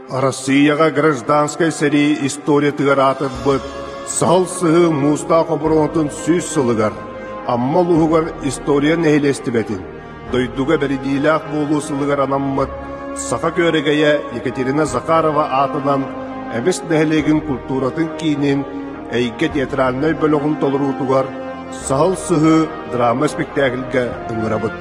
Арассыыйаҕа гражданскай сэрии историятыгар аатырбыт Саһыл Сыһыы муустаах оборуонатын 100 сылыгар Амма улууһугар история нэһилиэстибэтин, дойдуга бэриниилээх буолуу сылыгар анаммыт Саха күөрэгэйэ Екатерина Захарова аатынан Эмис нэһилиэгин культуратын киинин Эйгэ театральнай бөлөҕүн толоруутугар Саһыл Сыһыы драма испиктээкилгэ ыҥырабыт.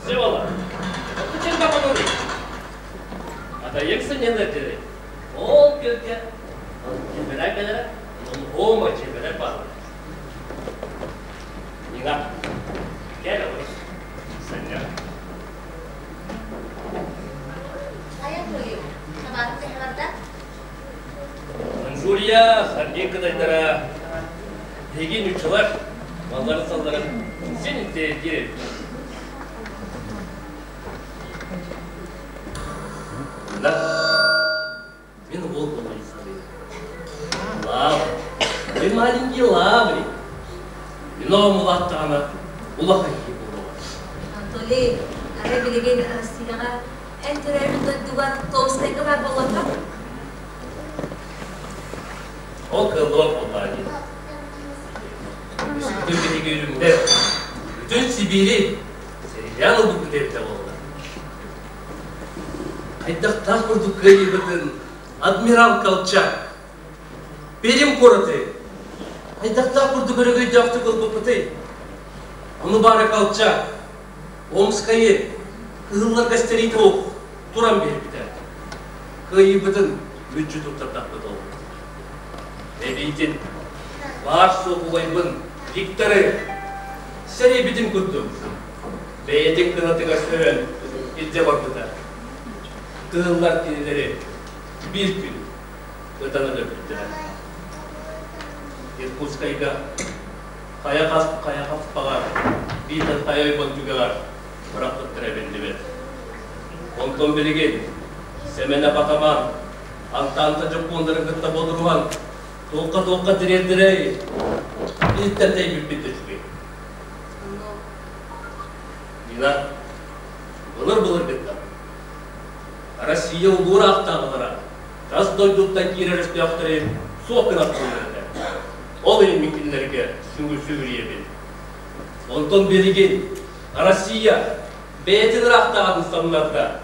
Всеволод, Атайык сынньанар Ол күөлгэ дьиэлэрэ кэлэрэ, ома дьиэлэрэ баар. Нина, кэл олус, сынньан. Хайа туйу, табаарын төһө барда? Манчжурия, Харбин кытайдара, биһиги нууччалар малларын-салларын син интэриэһиргиир эбит. Да, мин уол буолан саныыбын. Лавр, вы маленький лаврик. Вином улааттаҕына улахан киһи буолуоҕа. Анатолий, арай билигин Россияҕа эн төрөөбүт дойдугар Томскайга баар буоллахха? Ол кыаллыбат буоллаҕа дии. Бүтүн биһиги үрүҥнэр, бүтүн Сибиири Сэриилээн ылбыппыт эбитэ буолла. Хайдахтаах курдук кыайыыбытын адмирал Колчак, Пермь куораты хайдахтаах курдук өрөгөйдөөхтүк ылбыппытый? Ону баара Колчак Омскайы кыһылларга сэриитэ суох туран биэрбитэ. Кыайыыбытын мүччү туттардахпыт ол. Эбиитин баар-суох убайбын Викторы сэрэйбитим курдук, бэйэтин кынатыгар сөрөн илдьэ барбыта. Кыһыллар кинилэри биир күн ытан өлөрбүттэрэ. Иркутскайга хайа хас хайа хаспаҕар биитэр хайа ойбон түгэҕэр бырахпыттара биллибэт. Онтон билигин Сэмэнэ Батаман Антанта дьоппуоннарын кытта бодоруһан туохха-туохха тириэрдэрэй иһиттэн тэйбиппит да үчүгэй. Нина, былыр-былыргыттан Россия улуу ыраахтааҕылара тас дойдуттан киирэр өстөөхтөрү суох гынар этэ. Ол иһин мин кинилэргэ сүгүрүйэбин. Онтон билигин Россия бэйэтин ыраахтааҕытын самнарда.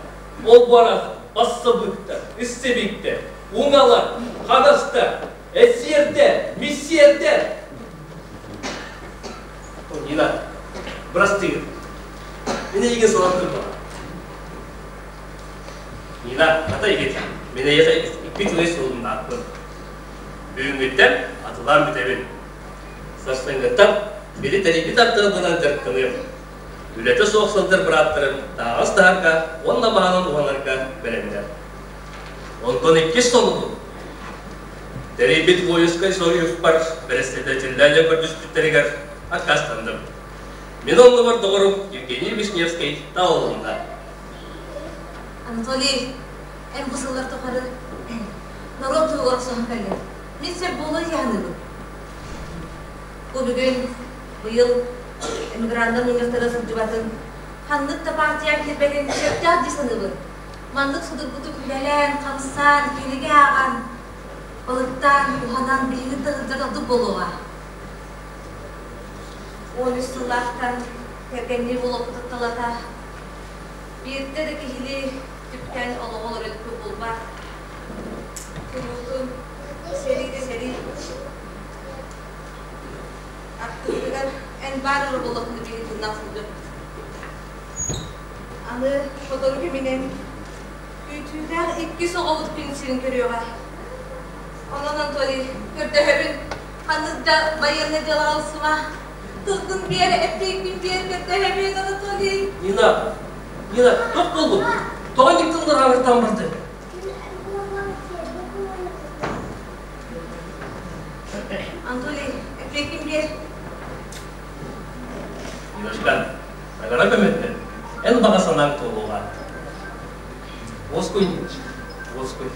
Ол-бу араас бассабыыктар, истибиктэр, уҥалар, ханастар, эсиэрдэр, миссиэрдэр. Нина, бырастыы. Мин эйигин солон турбаҕа. Нина, ата игит. Мин эйиэхэ икки үчүгэй суолуннаахпын. Бүгүҥҥүттэн атылаан бүтэбин. Сарсыҥҥыттан били тэрийбит артыалбынан дьарыктаныам. Үлэтэ суох сылдьар бырааттарым таһаҕас таһарга уонна баһанан уһанарга бэлэмнэр. Онтон иккис сонуну тэрийбит воинскай союзпар бэрэссэдээтэллээн көрдөспүттэригэр аккаастанным. Мин оннубар доҕорум Евгений Вишневский талылынна. Анатолий, эн бу сыллар тухары норуот туһугар охсуһан кэллиҥ. Мин сөп буолуо дии саныыбын. Бу бүгүн, быйыл эмиграннар мунньахтара сылдьыбатын, ханнык да партия киирбэтин сөптөөх дии саныыбын. Маннык судургутук үлэлээн, хамсаан, кинигэ ааҕан, балыктаан, уһанан биһигин да сылдьар ордук буолуоҕа. 13 сыллаахтан кэргэннии буолуохпутун талата, биирдэ да киһилии түптэн олоҕу олорор иликпит буолбат. Куруутун сэрии да сэрии. Аттыбытыгар эн баар эрэ буоллаххына биһиги тыыннаах сылдьабыт. Аны сотору кэминэн күүтүүлээх иккис оҕобут күн сирин көрүөҕэ. Онон, Анатолий, көрдөһөбүн, ханнык да байыаннай дьыалаҕа ылсыма. Тылгын биэр, эппиэккин биэр, көрдөһөбүн, Анатолий. Нина, Нина, туох буолбут? Тоҕо инник тыллар аҕыртан барды? Анатолий, эппиэккин биэр. Ниночка, Агара көмөттөн, эн баҕа санааҥ туолуоҕа. Уоскуй, уоскуй.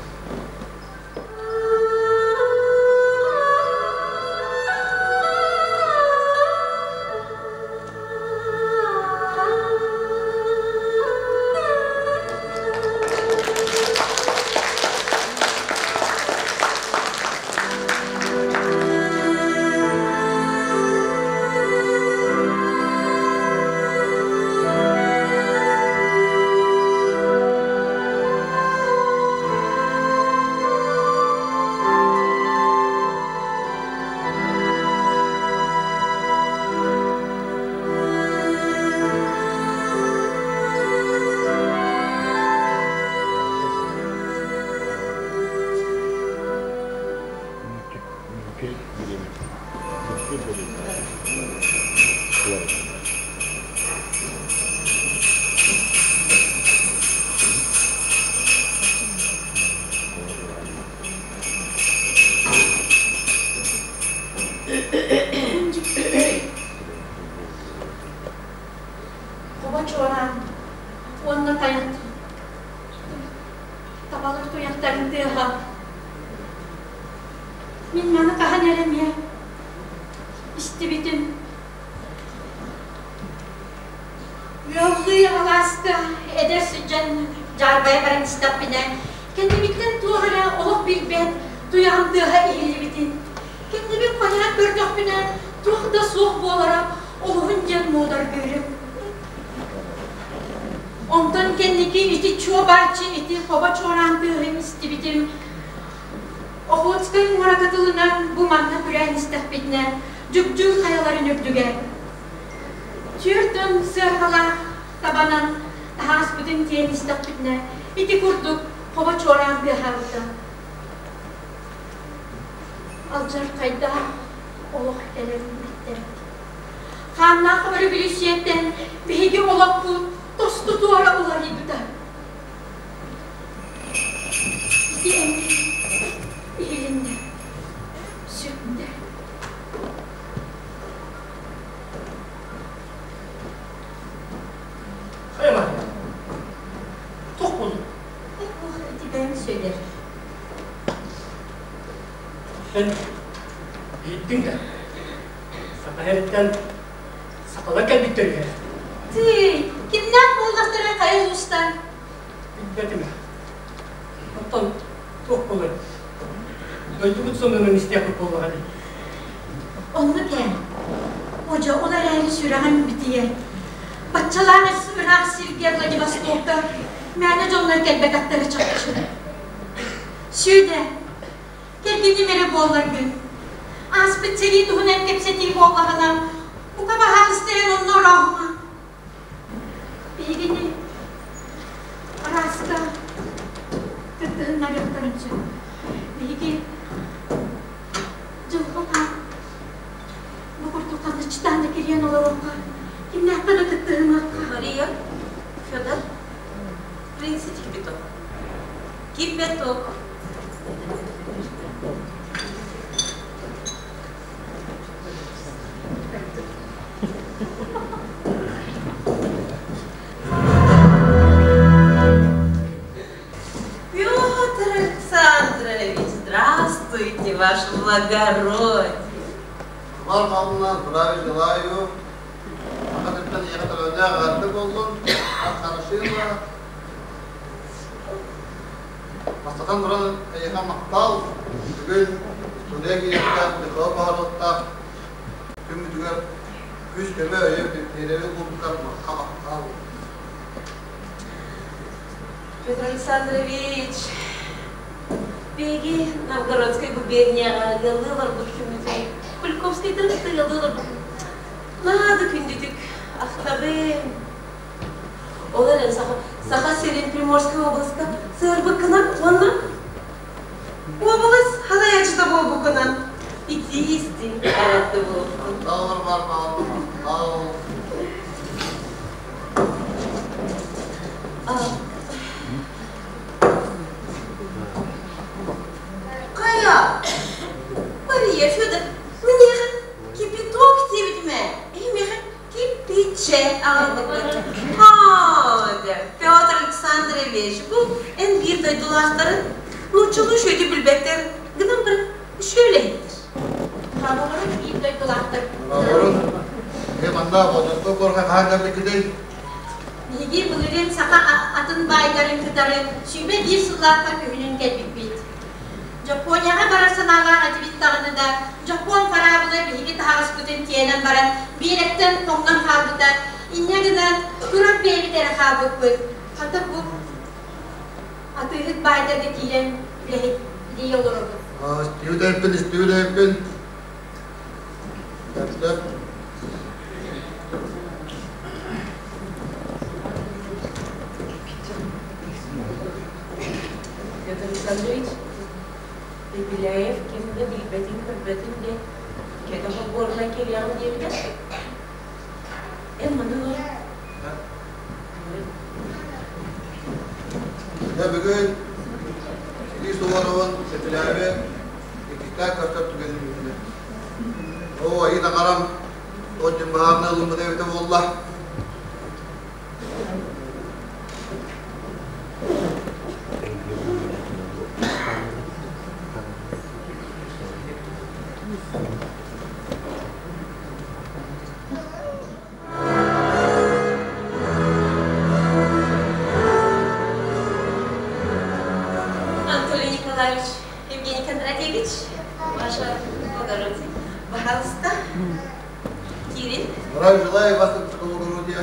Хобо чуораан уонна тайах табалар туйахтарын тыаһа Мин маны хаһан эрэ эмиэ истибитим. Ыаллыы алааска эдэр сылдьан дьаарбайа баран истэхпинэ, кэннибиттэн туох эрэ олох билбэт туйаҕым тыаһа иһиллибитин, кэннибин хайыһан көрдөхпүнэ, туох да суох буолара олуһун диэн муодаргыырым. Онтон кэнники ити чуо-бааччы ити хобо чуораан тыаһын истибитим. Охотскай муора кытылынан бу манна күрээн истэхпитинэ, Дьүгдьүл хайаларын үрдүгэр 40 сыарҕалаах табанан таһааспытын тиэйэн истэхпитинэ, ити курдук хобо чуораан тыаһаабыта. Алдьархайдаах олох кэлэн бүттэ. Хааннаах өрөбөлүүссүйэттэн биһиги олохпут тосту туора уларыйбыта. Ити эмиэ иһилиннэ, сүттэ. Хайа Туох буолла? Ити бэйэм Сүөдэр. Эн иһиттиҥ да? Саха сириттэн сахалар кэлбиттэр үһү. Тыый, кимнээх буоллахтара хайа улуустан? Билбэтим. Оттон туох буолар? Дойдубут сонунун истиэхпит буоллаҕа дии. Оннук ээ. Одьо ол эрээри сүрэҕим битийэр. Баччалаах ыраах сиргэ Владивостокка мээнэ Мээнэ дьоннор кэлбэтэхтэрэ чахчы. Сүөдэ, кэргэним эрэ буолларгын. Ааспыт сэрии туһунан кэпсэтии буоллаҕына, бука баһаалыста эрэн онно орооһума. Биһигини арааска кыттыһыннарыахтарын сөп. Биһиги дьылҕа хаан бу курдук ханныччытаан да кириэн олоруохха, кимнээххэ да кыттыһымыахха. Мария, Федор, принесите кипяток. Кипяток. Петр Александрович, здравствуйте, ваше благородие. Бар халына здравия желаю. Саха сиртэн эйиэхэ төлөннөөх эҕэрдэ буоллун. Хорошила. Бастатан туран эйиэхэ махтал. Бүгүн студия киһиэхэ Михаил Баһаровтаах күммүтүгэр күүс-көмө өйө биэрэби булбуккар махтал. Петр Александрович, биһиги Новгородскай губернияҕа ыаллыы олорбут күммүтүн, Куликовскайтан кытта ыаллыы олорбут наада күндүтүк ахтабын. Ол эрэн Саха, Саха сирин Приморскай обласка сыарбыккынан уонна уобалас халайааччыта буолбуккунан итии истиҥ эҕэрдэ буоллун. Даллар бар махтал. Хайа, Мария Федор, миэхэ кипяток диэбитим ээ. Эһимиэхэ кирпиччэ аҕалбыккыт. Һаа, Петр Александрович, бу эн биир дойдулаахтарын нууччалыы үчүгэйдик билбэттэр гынан баран үчүгэй Бабаларын биир дойдулаахтар. Бабаларын Э, манна Владивосток куоракка хаһан кэлбиккитий? Биһиги былырыын саха атын баайдарын кытары 21 сыллаахха күһүнүн кэлбиппит. Дьоппуонияҕа барар санаалаах этибит даҕаны да, дьоппуон хараабыла биһиги таһаҕаспытын тиэнэн баран, биэрэктэн хоҥнон хаалбыта. Инньэ гынан, турар бэйэбит эрэ хаалбыппыт. Хата бу атыыһыт баайдарга киирэн үлэһит дии олоробут. Истибит истибит Сөп. Петр Александрович, Пепеляев ким да билбэтин-көрбөтүн диэн кэтэх олбуорунан кэлиэҕим диэбитэ. Эн маны ылар. Дьэ бүгүн Сергей Суворовын Пепеляевы иккистээн көрсөр түгэнин үүннэ. Оо, айыы таҥарам, туох дьин баһаарына ылыммыта эбитэ буолла. Анатолий Николаевич, Евгений Кондратьевич, ваше благородие, пожалуйста, Кирин. Здравия желаю вас, высокоблагородие,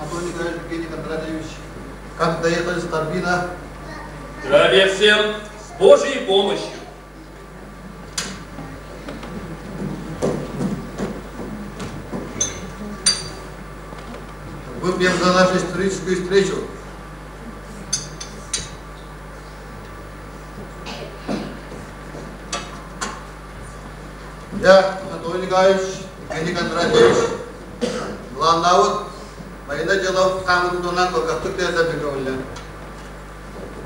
Антон Николаевич, Евгений Кондратьевич. Как доехали с Харбина? Здравия всем! С Божьей помощью! Выпьем за нашу историческую встречу. Я, Анатолий Николаевич, Евгений Кондратьевич, былааннаабыт байына дьыала хаамыытынан кылгастык тиэрдэрбин көҥүллээн.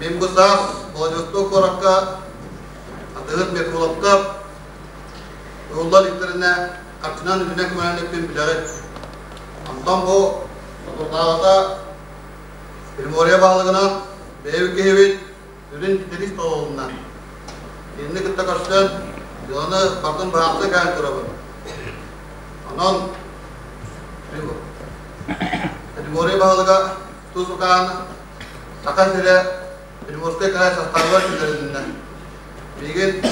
Мин бу саас Владивосток куоракка атыыһыт Меркуловка уһулла иликтэринэ харчынан үбүнэн көмөлөөн эппин билэҕит. Онтон бу соторутааҕыта Приморье баһылыгынан бэйэбит киһибит сүрүн Денис Павловна кинини кытта көрсөн дьыаланы барытын быһаарса кэлэн турабын. Онон Приморье баһылыга тус укаан Саха сирэ Приморскай кыраай састаабыгар киллэрилиннэ. Билигин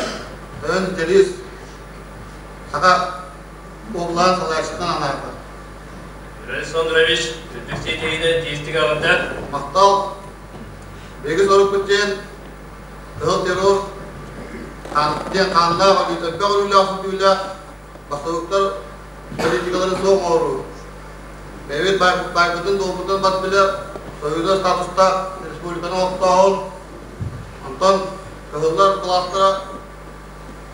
Тойон Дьэлиис Саха уобалаһын салайааччытынан анаата. Юрий Александрович, үрдүк ситиһиинэн тиистик аҕында. Махтал. Биһиги сорукпут диэн кыһыл террор диэн хааннаах өлүүтэрбэх өлүүлээх сүтүүлээх бассабыыктар политикаларын суох оҥоруу. Бэйэбит баайбытын-дуолбутун бас билэр Союза статустаах республиканы олохтооһун, онтон кыһыллар былаастара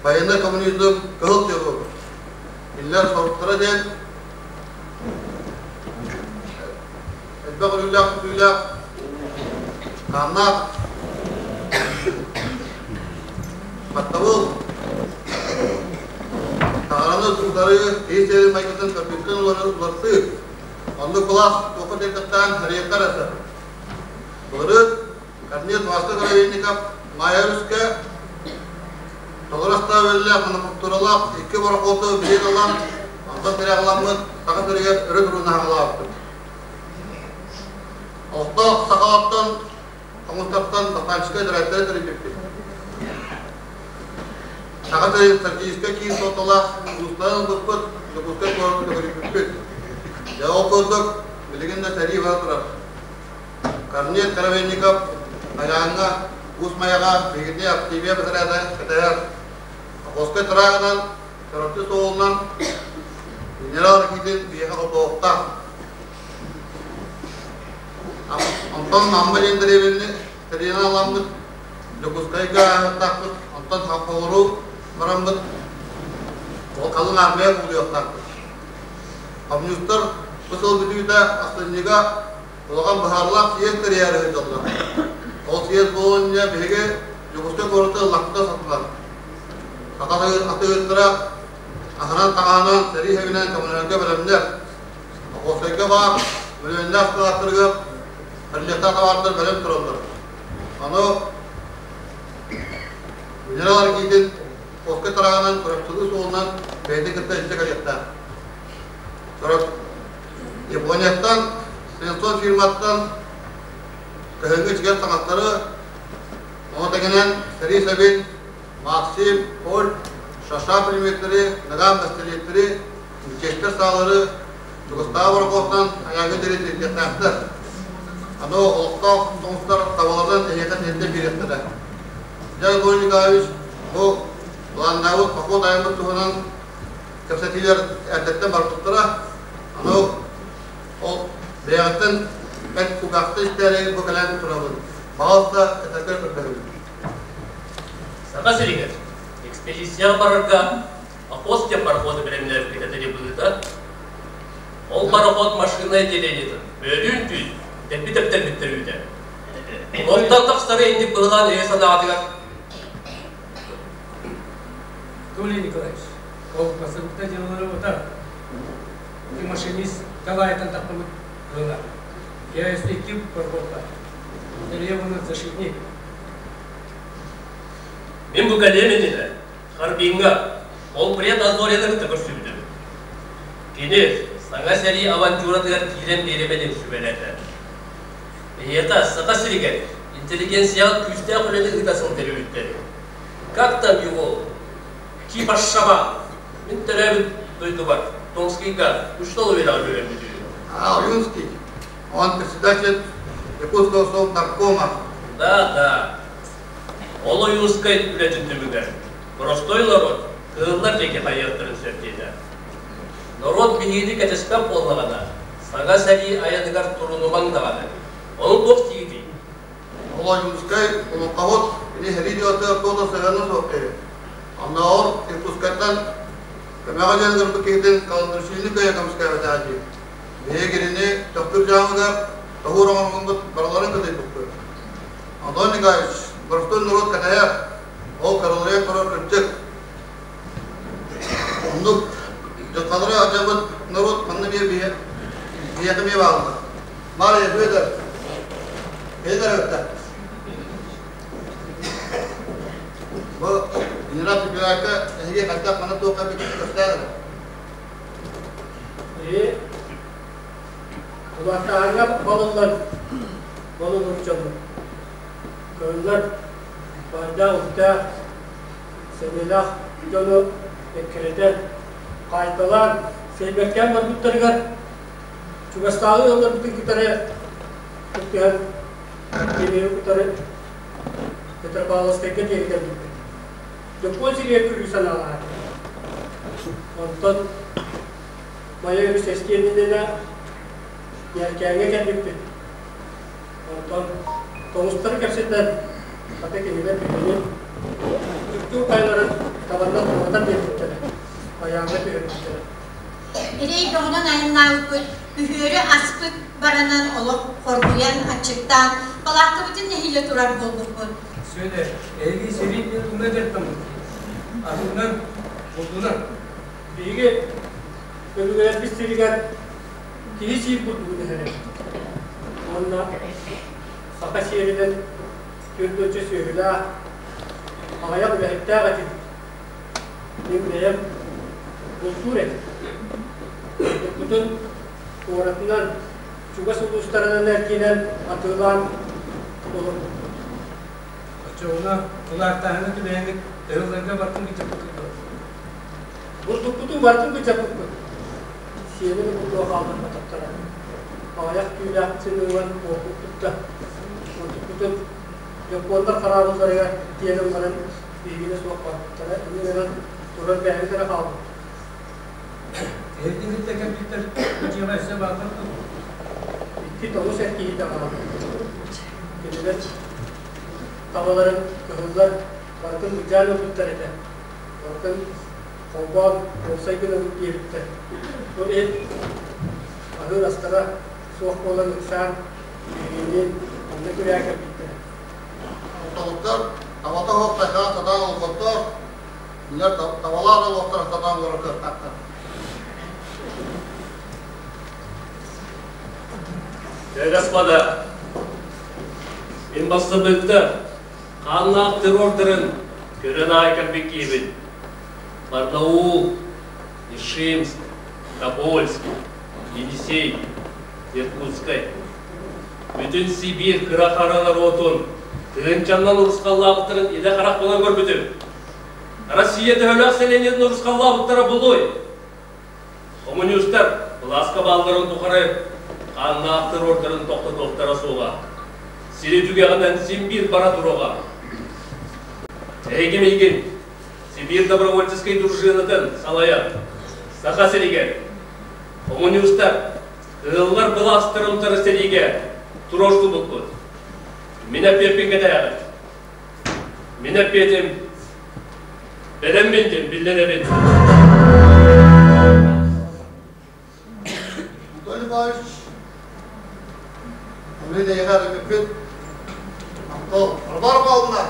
военный коммунизм кыһыл террор. Кинилэр соруктара диэн элбэх өлүүлээх-сүтүүлээх хааннаах баттабыл таҥараны утары киһи сиэрин майгытын көрбүттэн уларсыы оннук былаас туохха тиэрдэхтээн харыйыахха эрэ сөп. Былырыын Корнет Васка Коровейников Майа өрүскэ толору астаах-үөллээх мануфактуралаах икки борохуоту билиэн ылан, онтон тирэх ыламмыт Саха сиригэр өрө турууну аҕалаабыппыт. Олохтоох сахалартан, тоҥустартан ботаническай директоры тэрийбиппит. Саха сирин стратегическай киин суолталаах улуустарын ылбыппыт, Дьокуускай куораты төгүрүйбүппүт. Дьэ ол курдук, билигин да сэрии бара турар. Корнет Коровейников Айааҥҥа, Уус Майаҕа биһигини Активия бэтэрээнэ кэтэһэр. Охотскай тыраагынан, Чурапчы суолунан генерал Ракитин биһиэхэ холбоһуохтаах. Онтон Амма диэн дэриэбинэни тэрийэн аламмыт, Дьокуускайга ааһыахтаахпыт, онтон Хохолору бараммыт, ол халыҥ аармыйа буулуохтаахпыт. Хомуньуустар бу сыл бүтүүтэ ахсынньыга улахан быһаарылаах съезд тэрийээри сылдьаллар. Ол съезд буолуон иннинэ биһиги Дьокуускай куораты ыллахпыта сатанар. Саха атыыһыттара аһынан-таҥаһынан, сэрии сэбинэн көмөлөһөргө бэлэмнэр. Охотскайга баар мөлүйүөннээх кылаастарыгар рельефтаах табаардар бэлэм тураллар. Аны генерал Аргитин Охотскай тарааҕынан Чурапчылыы суолунан бэйэтин кытта илдьэ кэлиэхтээх. Японияттан, Сенсон фирматтан кыһыҥҥы чигэр таҥастары, ону тэҥинэн сэрии сэбин, Максим, Поль, Шаша пулеметтэри, Наган пистолеттары, Винчестер саалары Чугастааҕы борохуоттан айааҥҥа диэри тиэрдиэхтээхтэр. Аны олохтоох тоҥустар табаларынан эһиэхэ тиэрдэн биэриэхтэрэ. Дьэ, Анатолий Николаевич, бу былааннаабыт поход айаммыт туһунан кэпсэтиилэр эрдэттэн барбыттара. Аны ол бэйэҕиттэн бэрт кугаахта истээри бу кэлэн турабын. Баҕалта этэргэр көрдөһөбүн. Саха сиригэр экспедицияҕа барарга Охотск диэн пароходу бэлэмнээбиккит этэ быһыыта. Ол пароход машина отделениетын бөөлүүн түүн дэлби тэптэрбиттэр үүтэ. Онтон тахсары инник быһылаан өйө санаатыгар Анатолий Николаевич, ол бассабыта дьыалалары утар. Ты машинист талаайтан тахпамыт была. Я если ким пароходка. Деревна защитник. Мин бу кэлиэм иннинэ Харбиҥҥа полпред Азорины кытта көрсүбүтүм. Кини саҥа сэрии авантюратыгар киирэн биэримэ диэн сүбэлээтэ. Биһиэхэ Саха сиригэр интеллигенцияҕа күүстээх үлэни ыыта сылдьар үһүттэр. Как там его? Типа шаман. Мин төрөөбүт дойдубар, Томскийга, учуутал үөрэҕэр үөрэммит үһү. А, Ойунский. Он председатель Якутского совнаркома. Да, да. Ол Ойуунскай үлэтин түмүгэр боростуой норуот кыыллар диэки хайыахтарын сөп диэтэ. Норуот биһигини кэтэспэт буоллаҕына, саҥа сэрии айаныгар турунумаҥ даҕаны. Ону туох диигитий? Ол Ойуунскай олоҥхоһут кини сэрии дьыалатыгар туох да сыһыана суох киһи. Оннооҕор Иркутскайтан көмөҕө диэн ыҥырбыт киһитин Каландрашвили кыайа көмүскээбэтэҕэ дии. Биһиги кинини Төхтүр дьаамыгар тоһуур оҥорбуппут барыларын кыдыйбыппыт. Антон Николаевич, боростуой норуот кэтэһэр, ол кыраларыйан турар кырдьык. Оннук дьылҕалара алдьаммыт норуот манна биир биһиэхэ эмиэ бааллар. Мария Федор, Федор ытта. Бу генерал Пепелярка эһиги хайдах манна туохха эбиккитин кэпсээн эрэ. Э, Улаатааҥҥа балыллар балыллар Кыһыллар баайдаах-үптээх, сэниэлээх дьону эккирэтэн, хаайталаан, сэймэктээн барбыттарыгар чугастааҕы ыалларбытын кытары кыттыһан кинини кытары Петропавловскайга диэри кэлбиппит. Дьоппуон сиригэр күлүү санаалаах этим. Онтон Майа өрүс эстиэнинэнэ Ньэркээҥҥэ кэлбиппит. Онтон тоҥустары кэпсэтэн, хата кинилэр биһигини Түктүү хайаларын табаннан туоратан биэрбиттэрэ, айааҥҥа түһэрбиттэрэ. Эрэй бөҕөнөн айаннаабыппыт, күһүөрү аспыт баранан олох хоргуйан, аччыктаан, балааккабытын нэһиилэ турар буолбуппут. Сүөдэр, эһиги сэрии диэн тугунан дьарыктаммыт? Атыынан, булдунан. Биһиги өбүгэлэрбит сиригэр киһи сиир бурдугун иһэрэ. Уонна саха сиэринэн 4 сүөһүлээх, аҕыйах үлэһиттээх этибит. Мин бэйэм бултуур этим. Бурдукпутун куоратынан, чугас улуустарынан эргинэн атыылаан олорбуппут. Оччоҕуна кулаактааһыны түбэһэҥҥит ыһылларга бартын кыччаппыккыт дуо? Бурдукпутун барытын кыччаппыппыт. Сиэнин бурдуга хаалларбатахтара. Аҕыйах түүлээх сыныылан буолбуппут да, онтукпутун дьоппуоннар хараабылларыгар тиэнэн баран биһигини суох барбыттара. Инньэ гынан турар бэйэбит эрэ хаалбыппыт. Эһигини кытта кэлбиттэр бу дьиэҕэ өссө бааллар дуо? 2 9 эр киһитэ хаалбыт. Кинилэр табаларын кыһыллар барытын былдьаан ылбыттар этэ. Барытын холбоон уопсай гынабыт диэбиттэр. Ол иһин аһыыр астара суох буолан ыксаан биһигини онно күрээн кэлбиттэрэ. Тоҕуттар табата суох тайҕаҕа сатаан олорботтор, кинилэр табалаах да олохторо сатаан олорор кыахтаахтар. Дьэ, господа, мин бассабыыктар хааннаах террордарын көрөн аай кэлбит киһибин. Барнаул, Ишимск, Тобольск, Енисей, Иркутскай. Бүтүн Сибиир кыра-хара норуотун тыһыынчаннан урусхаллаабыттарын илэ харахпынан көрбүтүм. Россия төһөлөөх сэлиэнньэтин урусхаллаабыттара булуой? Хомуньуустар былааска баалларын тухары хааннаах террордарын тохтотуохтара суоҕа. Сири түгэҕинэн син биир бара туруоҕа. Эһиги миигин Сибиир добровольческой дружинатын салайан Саха сиригэр хомуньуустар кыһыллар былаастарын утары сэриигэ туруорсубуппут. Мин эппиэппин кэтээҕит. Мин эппиэтим бэлэммин диэн биллэрэбин. Анатолий Николаевич, Андрей эйиэхэ эрэммиппит. Антон, Арбар Павловна!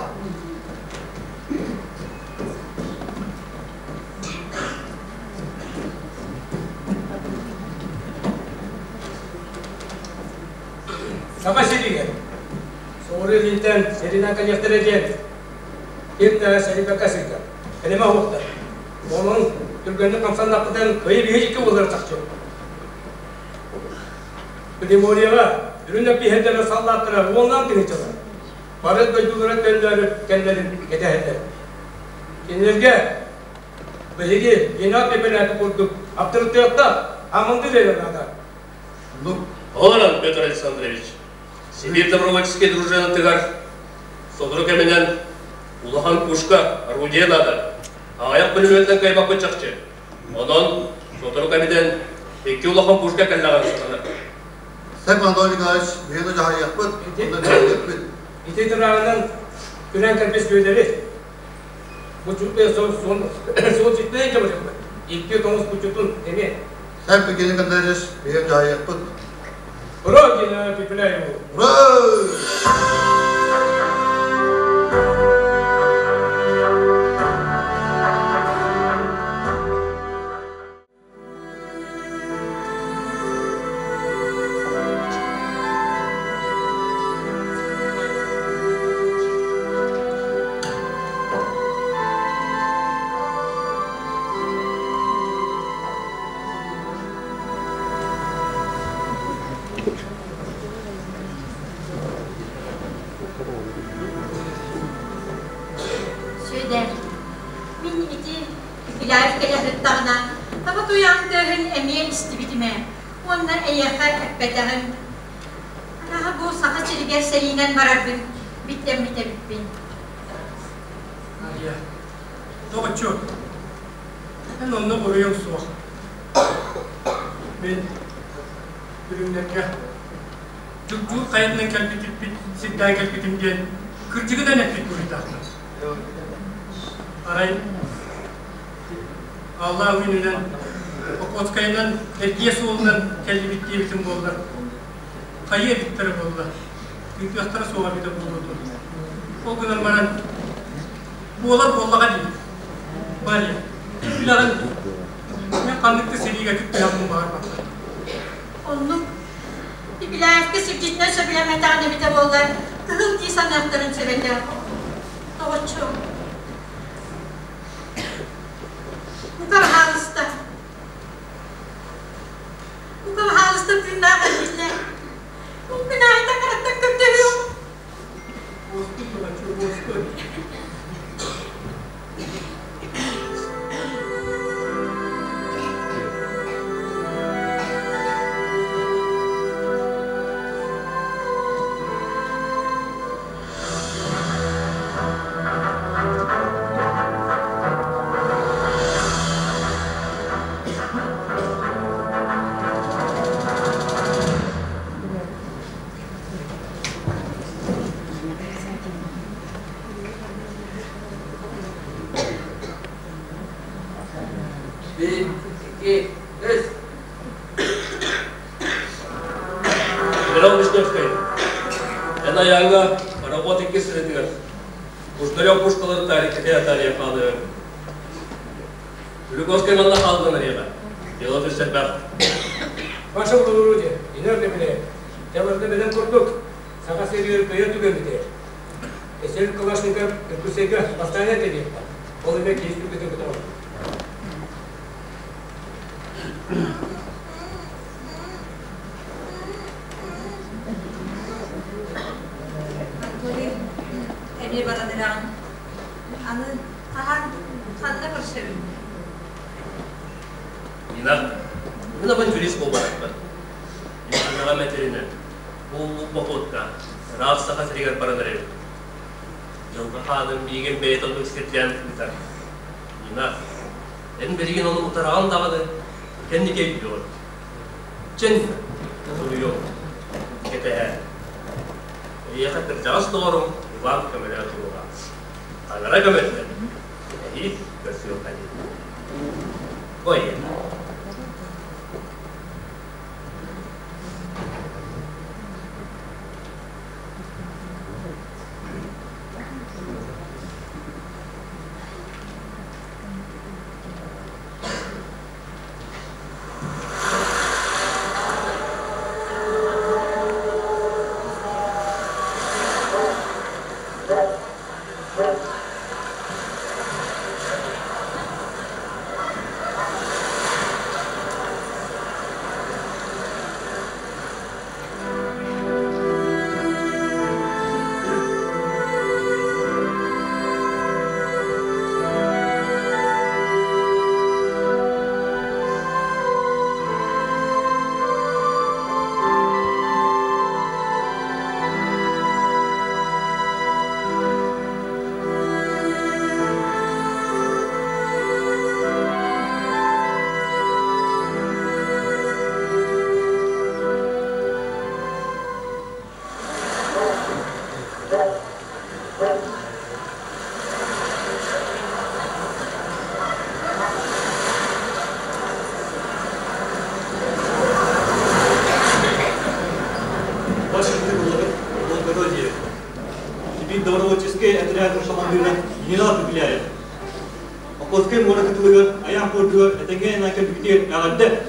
Саха сиригэр Соҕуруу илиинтэн сэринэн кэлиэхтэрэ диэн ким да сэрэйбэккэ сылдьар. Кэлимэ оһуохтар. Онон түргэнник хамсаннахпытын кыайыы биһиги буолара чахчы. Приморьеҕа үрүн эппиһэрдэрэ саллааттара уоннаан тыһыынчалар. Бары дойдулара төннөөрү кэллэрин кэтэһэллэр. Кинилэргэ биһиги генерал Пепеляев курдук аптарытыаттаах аманды лэрэ наада. Олорон Петр Александрович, Сибирь добровольческой дружинатыгар сотору кэминэн улахан пушка, орудие надо. Аҕыйах пулеметынан кыайбаппыт чахчы. Онон сотору кэминэн икки улахан пушка кэллэҕин сатанар. Сэп Анатолий Николаевич биһиги дьаһайыахпыт, онно бэлиэтиэхпит. Ити турааҕынан күрэн кэлбит сүөдэри бу суол ситмэйин дьабырыппыт. Икки тоҥус кучутун эмиэ. Сэп Евгений Николаевич биһиги дьаһайыахпыт. Ура, Гена Пепеляеву! Ура! Сүөдэр, мин ити Пепеляев кэлэ сырыттаҕына, таба туйаҕын тыаһын эмиэ истибитим ээ уонна эйиэхэ эппэтэҕим. Арааһа бу Саха сиригэр сэриинэн барарбын биттэммит эбиппин. Мария, доҕоччуок, эн онно буруйуҥ суох. Мин үрүҥнэргэ Дьугдьуур хайатынан кэлбитиппит, сирдээн кэлбитим диэн кырдьыгынан эппит буруйдаахпын. Арай Аллаах үүнүнэн Охотскайынан эргиэ суолунан кэллибит диэбитим буоллар, хайыы эбиттэрэ буолла, ыытыахтара суоҕа эбитэ буолуо дуо? Ол гынан баран, буолар буоллаҕа дии. Мария, билэҕин дуу, мен ханнык да сэриигэ кыттыһарбын баҕарбаппын. Оннук Пепеляевка сирдьитинэн сөбүлэммэтэҕин эбитэ буоллар, кыһыл дии саныахтарын сөп этэ. Доҕоччуом, Бука баһаалыста, бука баһаалыста тыыннаах эргиллэ. Күн аайы таҥараттан көрдөһүөм. Уоскуй, доҕоччуом, уоскуй. Биир, икки, үс. Генерал Вишневскай, эн айааҥҥа пароход иккис сырыытыгар Кушнарев пушкаларын тариккэтэ атаарыйа хаалыаҥ. Глюкозкай манна хаалдан эриэҕэ. Дело түстербэх. Ваше благородие, инер демиле, дьабарда бэлэм курдук, саха сиригэр көйө түгэммитэ. Эсер Калашников Иркутскайга бастаан этэ Ол эмэ киһи түргэтин көтөҕөр. Анатолий, эмиэ баран эрэҕин. Аны хаһан, ханна көрсөбүн? Нина, мин авантюрист буолбатахпын. Мин этэринэн, бу походка ыраах Саха сиригэр баран эрэбин. Дьылҕа хааным миигин бэйэтэ оннук сирдээн ыытар. Нина, эн билигин ону утараҕын даҕаны, кэнники өйдүөҕүн. Чэ, суруйуом, кэтэһээр. Эйиэхэ кырдьаҕас доҕорум Иван көмөлөөн туруоҕа. Таҥара көмөтүнэн эһиил көрсүөххэ дии. Бу эйиэхэ. Ваше благородие, теперь добровольческий отряд командира генерал Пепеляев. Охотскай муора кытылыгар айаан пуордугар этэҥҥэ накэлбитигэр эҕэрдэ!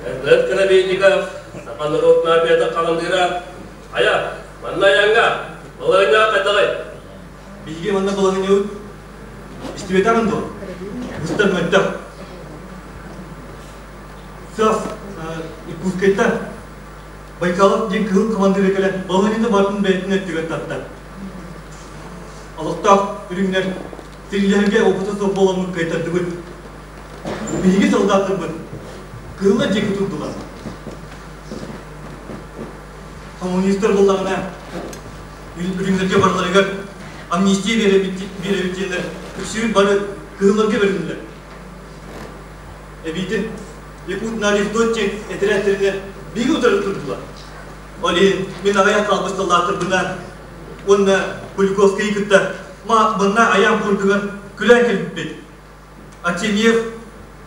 Эрнет Коробейников, саха норуотун армията хамандыыра, хайа, манна айаҥҥа, балаһыанньаҕа хайдаҕый? Биһиги манна балаһыанньабыт истибэтэҕин дуо? Быстар мөлтөх. Саас Иркутскайтан Байкалов диэн кыһыл хамандыыра кэлэн балаһыанньаны барытын бэйэтин өттүгэр тарта. Олохтоох үрүҥнэр Сирилэһэргэ опыта суох буоламмыт кыайтардыбыт. Биһиги солдаттарбыт кыһыллар диэки турдулар. Коммунистар буллаҕына үрүҥнэргэ барыларыгар Амнистия биэрэбит диэннэр үксүбүт бары кыһылларга бэриннилэр. Эбиитин Якут Нарифдот диэн этэрээттэринэ биһиги утары турдулар. Ол иһин мин аҕыйах хаалбыт саллааттарбына уонна Куликовскайы кытта манна айаан пуордугар күлээн кэлбиппит. Артемьев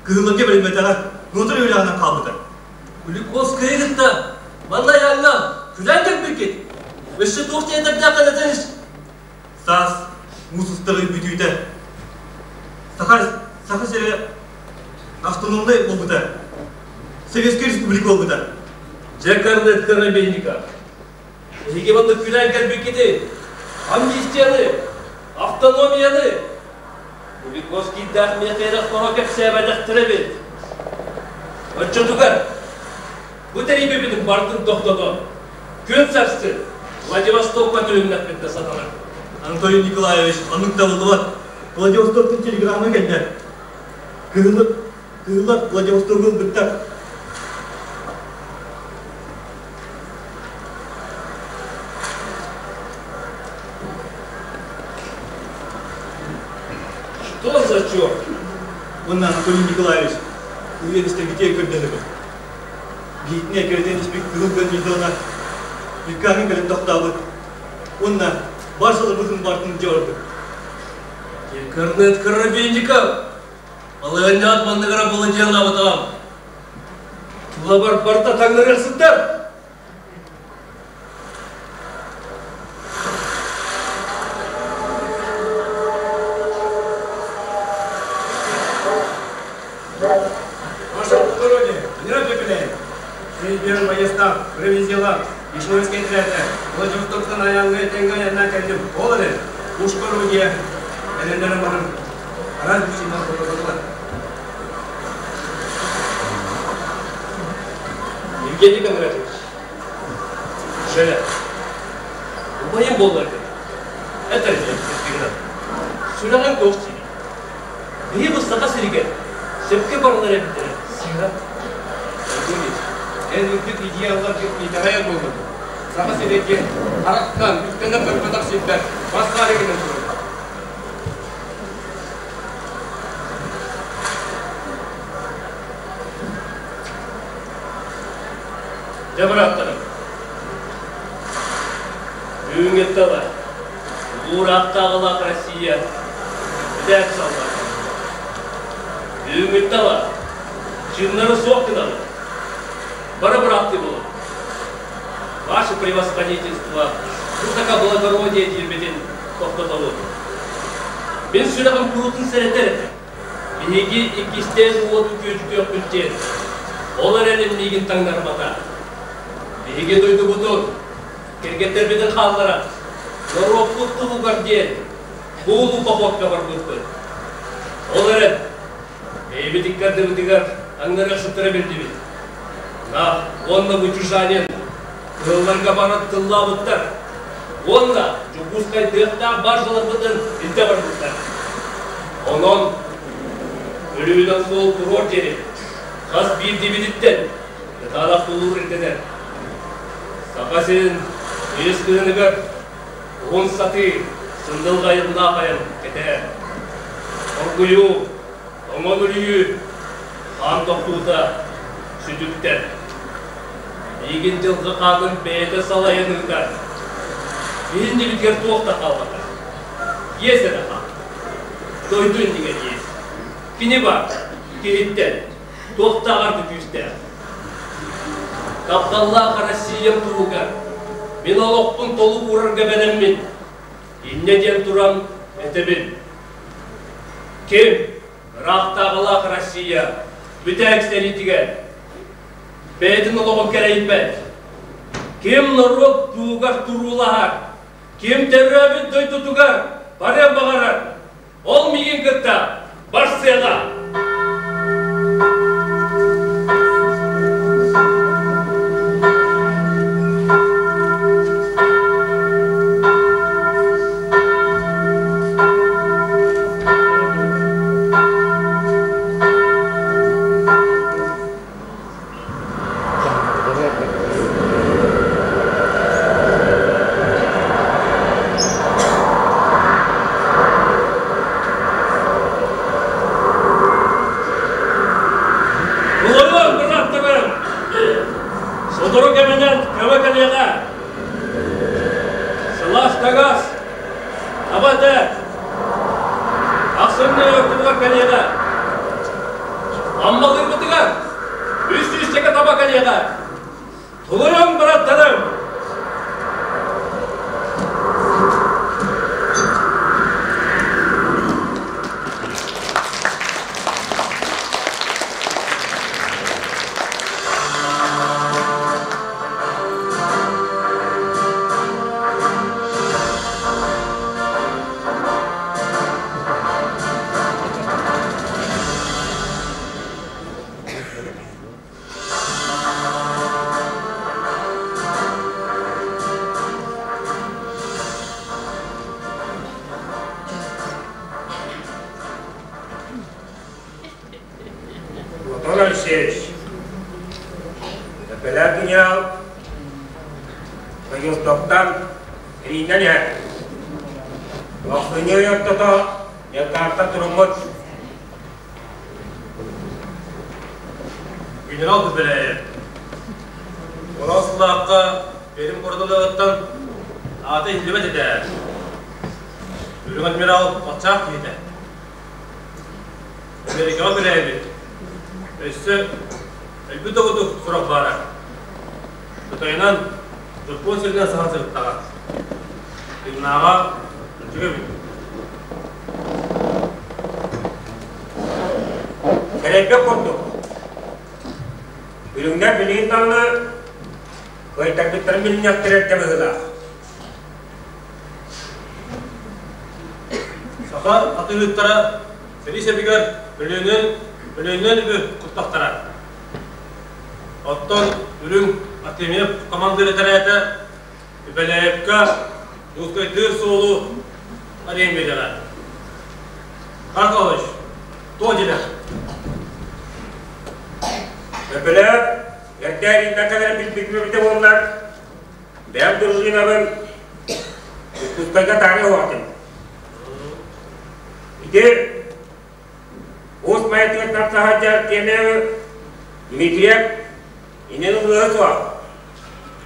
кыһылларга бэриммэтэҕэ, нуотар үөрэҕинэн хаалбыта. Куликовскайы кытта манна айааҥҥа күлээн кэлбиккит. Өссө туох диэтэрдээх этэтиҥ? Саас муус устар бүтүүтэ Саха, Саха сирэ автономнай буолбута. Советскай республика буолбута. Дьэ, Корнет Коробейников, эһиги манна күлээн кэлбиккитин, амнистияны, автономияны Куликовскийдаах миэхэ хоро кэпсээбэтэхтэрэ эбит. Оччотугар бу тэрийбиппитин барытын тохтотон, күн сарсын Владивостокка төнүннэхпит да сатанар. Анатолий Николаевич оннук табыллыбат. Владивостоктан телеграмма кэллэ. Кыһыллар, кыһыллар Владивостогу ылбыттар. Что за черт? Уонна Анатолий Николаевич уверенностьтэргитигэр көрдөнөбүн. Биһитини эккирэтэн испит кыһыл гарнизона Виккаҥҥа кэлэн тохтообут уонна бар сылыбытын бартын дьэ ордук. Корнет Коробейников балыһанньаат манныгара баладьыалаабатаҕым. Тулабар барта таҥнарыахсыттар. Ваше благородие, генерал Пепеляев, Первый боецтаах, провизиялаах, Ишмольскай этэрээттэ Владивостоктан айаҥҥа этэҥҥэ айаннаан кэллим. Ол эрэн, пушка орудие эрэннэрэн баран, араас быччыҥнар тохтотоллор. Евгений Кондратьевич, Женя, убайым буолларгын, этэр диэн сүрэҕиҥ туох диибин? Биһи бу Саха сиригэр сөпкө барылар эбиттэрэ сыыһа. Эн үрдүк идеалларгын итэҕэйэр буоллун. Саха сирэ диэн харахтан, үктэнэн көрбөтөх сирбэр бас баары гынан турар. Дьэ, бырааттарым, бүгүҥҥү тыла Уураахтааҕылаах Россия бүтээт саллар. Бүгүҥҥү тыла чыннары суох гынабыт. Бары бырааттыы буолабыт. Ваше превосходительство высокоблагородие диирбитин тохтотобут. Мин сүрэҕим куруутун сэрэтэр этэ. Биһиги иккистээн уоту күөдьүтүөхпүт диэн. Ол эрэн миигин таҥнарбата. Биһиги дойдубутун, кэргэттэрбитин хаалларан, норуоппут туһугар диэн буолуу походка барбыппыт. Ол эрэн, бэйэбит икки ардыбытыгар таҥнарыахсыттара биллибит. На уонна Бучужанин кыһылларга баран тыллаабыттар уонна Дьокуускайдыахтаах баржаларбытын илдьэ барбыттар. Онон өлүүнэн суол туруор диэри хас биирдиибититтэн кытаанах тулуур ирдэнэр. Саха сирин ис кыһыныгар уһун сатыы сындылҕайыннаах айан кэтээр. Оргуйуу, тоҥон үлүйүү, хаан тохтуута сүтүктэр. Миигин дьылҕа хаанын бэйэтэ салайан ыытар. Биһиннибитигэр туох да хаалбата. Иэс эрэ хаал. Дойду иннигэр иэс. Кини бар, киһиттэн, туохтааҕар да күүстээх. Тапталлаах Россиям туһугар мин олохпун толук уурарга бэлэммин. Инньэ диэн туран этэбин. Ким ыраахтааҕылаах Россия бүтээк сэриитигэр бэйэтин олоҕун кэрэйбэт, ким норуот туһугар туруулаһар, ким төрөөбүт дойдутугар барыан баҕарар, ол миигин кытта барсыаҕа. Ас-таҥас, таба этэ, ахсынньы ортотугар кэлиэҕэ. Аммалыырбытыгар үс сүүсчэкэ таба кэлиэҕэ. Тулуйуҥ, быраттарым! Платон Алексеевич, Эппэлээх генерал Владивостоктан Ринэн иһэр. Охсунньу ортото Ньыркаартан туруммут. Генерал Бэбэлээйэп Урал сылаахха Пермь куоратын аата иһиллибэт этэ. Үрүҥ адмирал Патшах киһитэ. Америкаҕа күрээбит. Өссө өлбүт да курдук сурах баара. Кытайынан Дьоппуон сиринэн саһан сырыттаҕа. Тыыннааҕа кырдьык эбит. Сэрэйбэт курдук. Үрүҥнэр билигин даҕаны кыайтарбыттарын билиниэхтэрэ эрдэ быһыылаах. Саха атыыһыттара сэрии сэбигэр өлүөнэн өлүөнэн үбү куттахтара. Оттон үрүҥ Артемьев командир этэрээтэ Үбэлээйэпкэ Дьокуускайдыыр суолу арыйан биэриэҕэ. Карпович, туох дьиэлээх? Өкөлөөп, эрдэ кэлэрин билбиппит эбитэ буоллар, бэйэм дружинабын Иркутскайга таарыйа оһоотум. Ити Уус Майатыгар тахса сылдьар Тиэмэҕи Дмитриев иннин ылыа суох.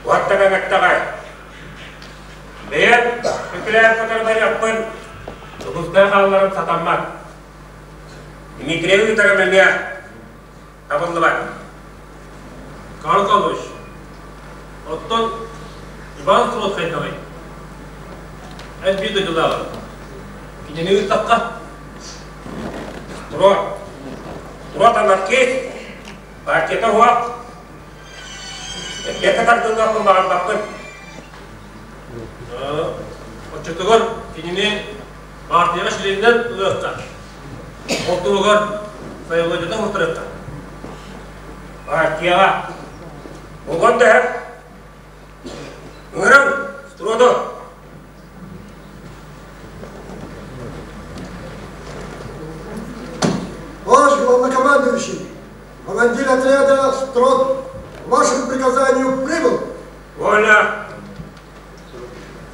Уоттан ыҥыртаҕай. Бэйэм Өкүлээх кытары барыахпын Дьокуускай хаалларым сатаммат. Дмитриевы ыытарым эмиэ табыллыбат. Карл Карлович, оттон Иван Строд хайдаҕый? Эн биир дойдулааҕын. Кинини ыыттахха? Строд. Строд анархист. Партията уһуох. Эппиэккэ тардыллыахпын баҕарбаппын. Оччотугар кинини партияҕа чилиэнинэн ылыахха. Ол туһугар сайылыанньата оҥорторуохха. Партияҕа Булган дөһөр. Ыҥырыҥ, Строду. Ваш главнокомандующий, командир отряда Строд, вашему приказанию прибыл. Вольно.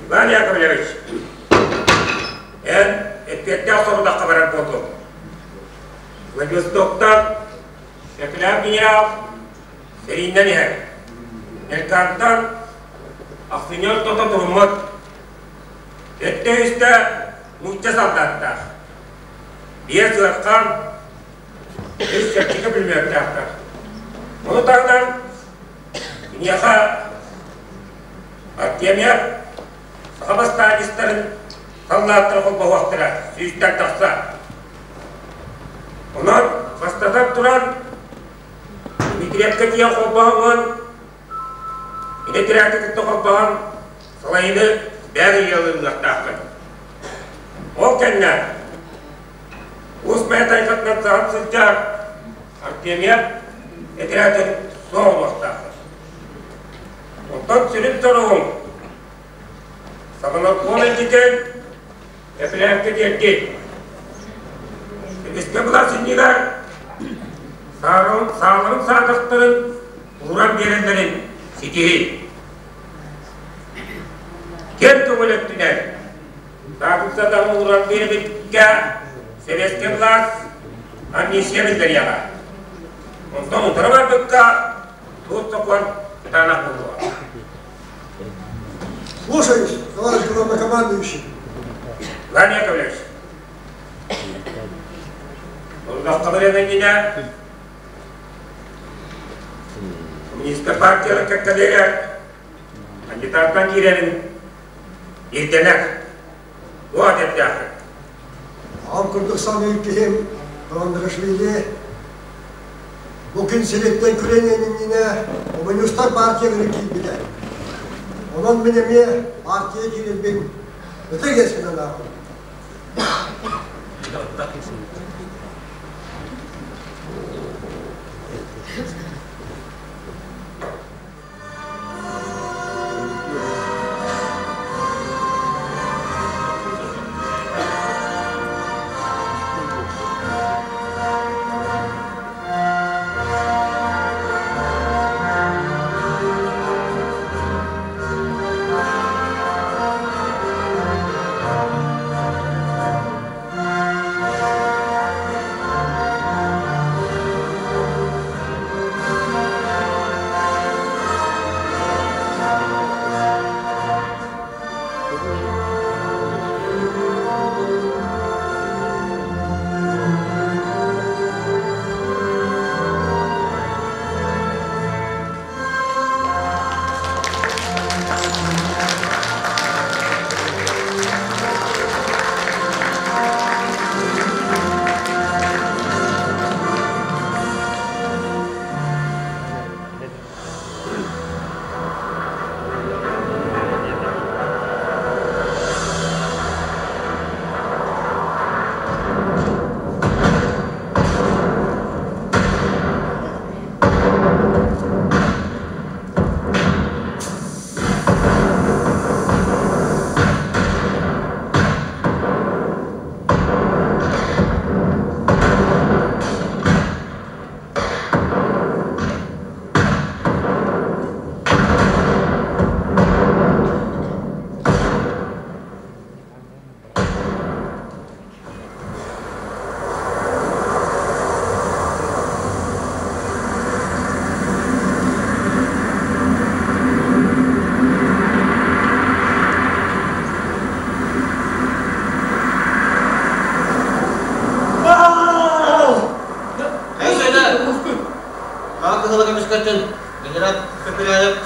Иван Яковлевич, эн эппиэттээх сорудахха барар буоллуҥ. Владивостоктан Өкүлээх генерал сэрииннэн иһэр. Нелькантан ахсынньы ортото туруммут. Өттө үстэ нуучча солдаттаах. Биэс ыархан, үс чэпчэки пулеметтаахтар. Ону таһынан киниэхэ Артемьев саха бастаанньыстарын саллааттара холбоһуохтара сүүстэн тахса. Онон, бастатан туран, Дмитриевкэ тиийэн холбоһоҥҥун, Дмитриевкэ кытта холбоһон, салайыыны бэйэҥ ыйыалыыллыахтааххын. Ол кэннэ Уус Майа тайҕатынан саһан сылдьар Артемьев этэрээтин суох оҥоруохтааххын. Онтон сүрүн соругуҥ Саҕаларбуон илдьитин Эпилээккэ тиэрдии. Эмискэ былаас иннигэр сааларын саадахтарын ууран биэрэллэрин ситиһии. Киэн көҥүл өттүнэн саатык ууран биэрбиккэ сэбиэскэй былаас амнистия биллэриэҕэ. Онтон утары барбыкка суут сокуон кытаанах буолуоҕа. Слушаюсь, товарищ главнокомандующий. Иван Яковлевич, Улгахталарын иннинэ Коммунистар партиялар кэккэлэрэ кандидаттан киирэрин ирдэнэр. Туох этэрдээххин? Аҕам курдук саныыр киһим Каландрашвили бу күн сириттэн күрэниэн иннинэ Коммунистар партияларын киирбитэ. Онон мин эмиэ партия киирэрбин ытык иэспинэн ааҕабын.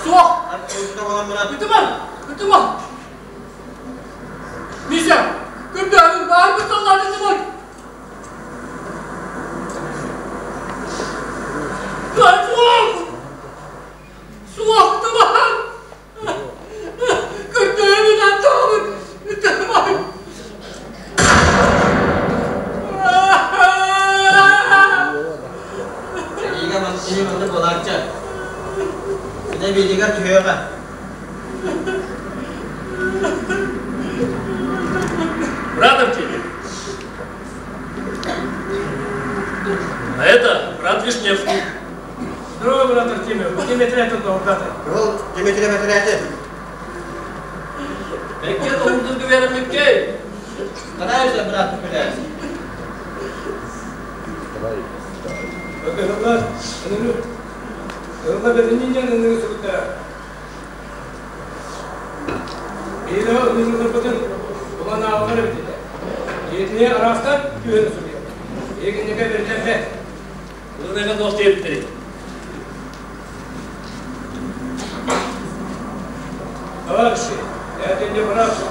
Суох! Ытыма! Ытыма! Миша, көрдөһөбүн баарбыт саллаат ытымай! Суох! Суох, ытымаҥ! Көрдөһөбүн аттаҕабын ытымаҥ! Сэриигэ киһи маннык буолааччы. Синэ биитигэр түһүөҕэ. Брат Артемий. А это брат Вишневский. Здорово, брат Артемий. Дмитрий тут Ол Дмитрий Мэтирээти. Бэккэ тоһундургу береммиккей. Стараешься, брат, Пепеляев. Кыһыллар, кыһыллар бэриннин ыныры суруттара. Биһиги ынырыларбытын булан ааҕаллар эбит этэ. Дьиэтини араастан түһэн суруйар. Биһиги бэрдэрбэт. Ылыныга туох диэбиттэрий? Товарищи, это не правда,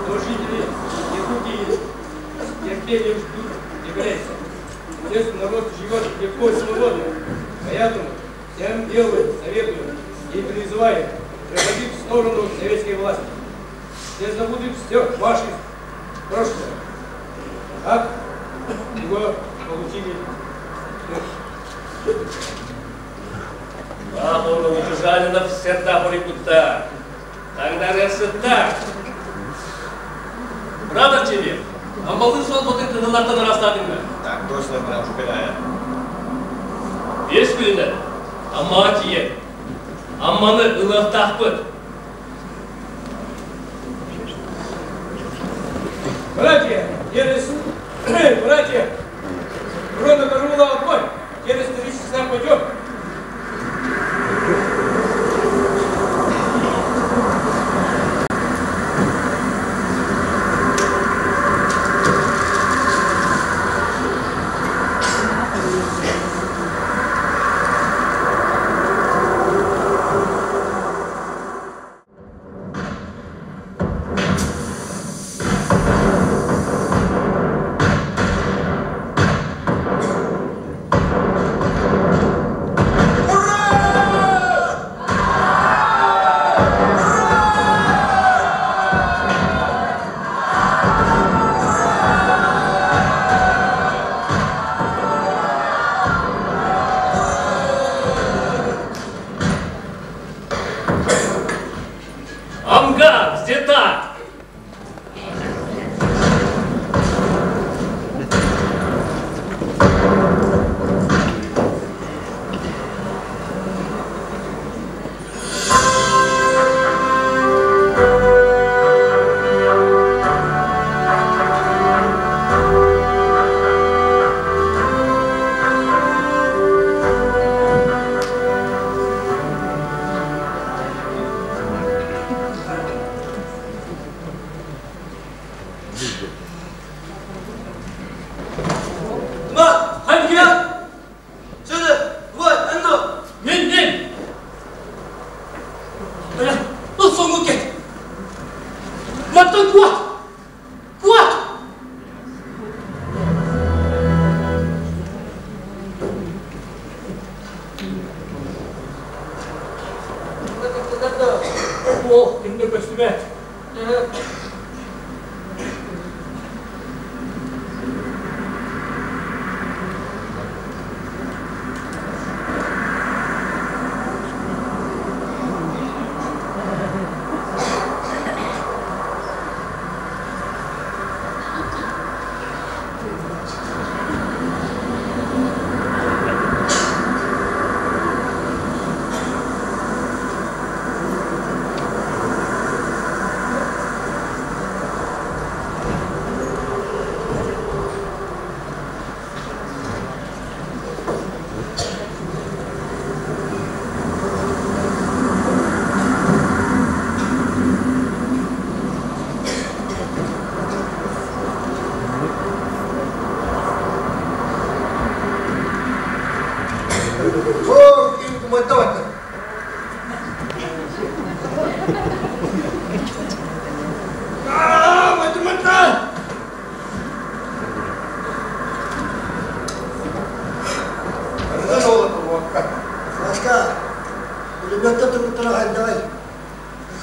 но жители Якутии с терпением ждут регресса. Здесь народ живет легко и свободно, поэтому всем делаю, советую и призываю проходить в сторону советской власти. Все забудут все ваше прошлое, как его получили. Ах, он удержали всегда порикутта. Тогда ресетта. Брат Артемьев, амалын сол ботын кыһыллартан ырастаатыҥ Так точно, брат Пепеляев. Биэс күнүнэн Аммаҕа тиийэн, Амманы ылыахтаахпыт. Братья, через... Братья, рота караула отбой. Через 3 часа пойдем. Тумат, хайдыгар! Сөдө, вот, андо! Мен, мен! Бля, бұл соңғы кет! Мантан куат! Куат! О, кимде көстүбэт. Сашка, пулеметтан турбуттара хайдаҕай?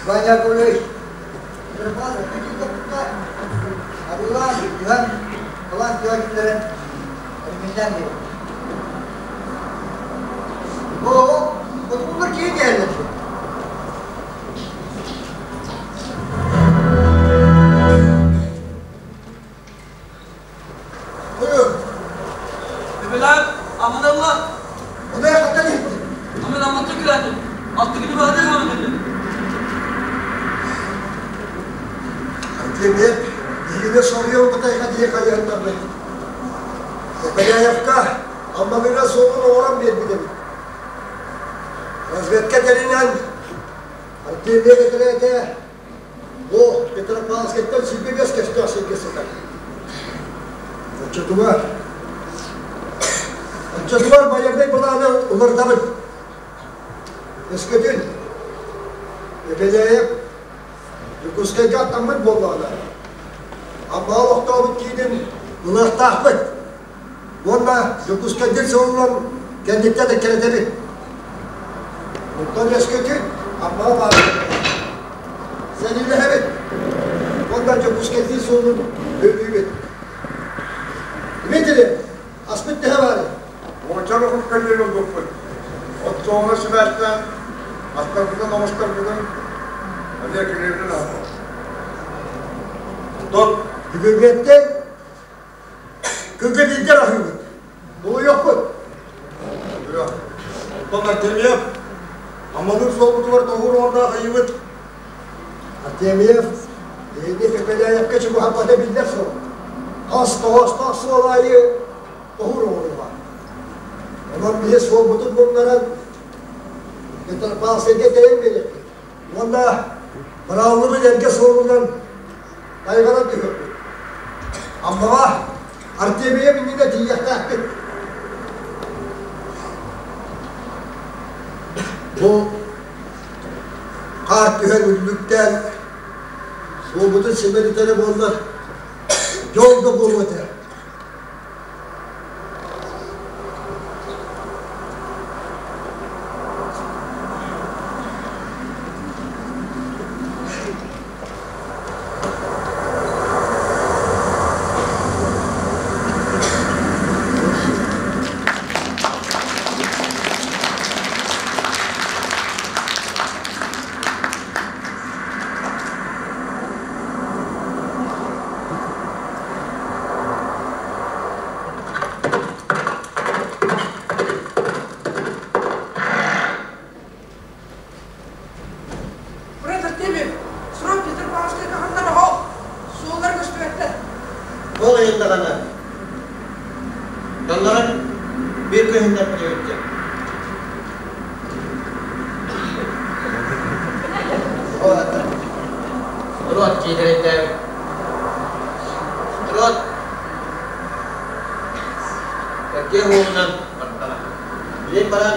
Ваня Яковлевич, Арылаан, түһэн, кылаас түһэн киллэрэн, өрүмүннээн биэрэр. Оо, хотугулар киһи диһэллэр. Bebeler, aman Allah! Odaya хантан иһиттин? Aman амматтан күрээтим. Аттыгыны баһадыр хаман dedi. Артемьев, биһигини соруйан бытайга дии хайыһыннарбыт. Пепеляевка Аммалыга суолун оҥорон биэрбит эбит. Разведка тэринэн Артемьев этэрээтэ бу Петропавловскайтан 25 көстөөх сиргэ сытар. Оччотугар Оччотугар байыаннай былааны уларытабыт. Өскөтүн Пепеляев Дьокуускайга аттаммыт буоллаҕына, Аммаҕа олохтообут киинин ылыахтаахпыт уонна Дьокуускайдыыр сылынан кэнниттэн эккирэтэбит. Онтон өскөтүн Аммаҕа баар сэриилэһэбит уонна Дьокуускайдыыр суолун өйдүүбүт. Дмитрий, аспыт төһө баарый? Уонча рухун көлүөн ылбыппыт. Оттоҕуна сибээстээн астарбытын оҥостарбытын эмиэ килиэбитин аһаппыт. Оттон Бүгүҥҥэттэн күнгэ биирдэ аһыыбыт. Булуйуохпут. Оттон Артемьев Аммалыыр суолбутугар тоһуур оҥордоох айыыбыт. Артемьев биһиги Пепеляевка чугаһаппата биллэр суол. Хас тоҕоостоох суол аайы тоһуур оҥоруоҕа. Онон биһи суолбутун муннаран Петропавловскайга тэйэн биэриэхпит. Уонна бырааллыбыт эргэ суолунан тайҕанан түһүөхпүт. Аммаҕа Артемьев иннинэ тиийиэхтээхпит. Бу хаар түһэн үллүктээн суолбутун симэлитэрэ буоллар дьол да буолуо этэ. Брат Артемьев, срок Петропавловскай хаһаннар оһох, суоллар көстүбэттэр. Ол иһин даҕаны дьоннорун биир күһүннэр диэбиттэр. Уруот киитэрэйдээбит. Эргиэ уолунан бартаҕа. Билин баран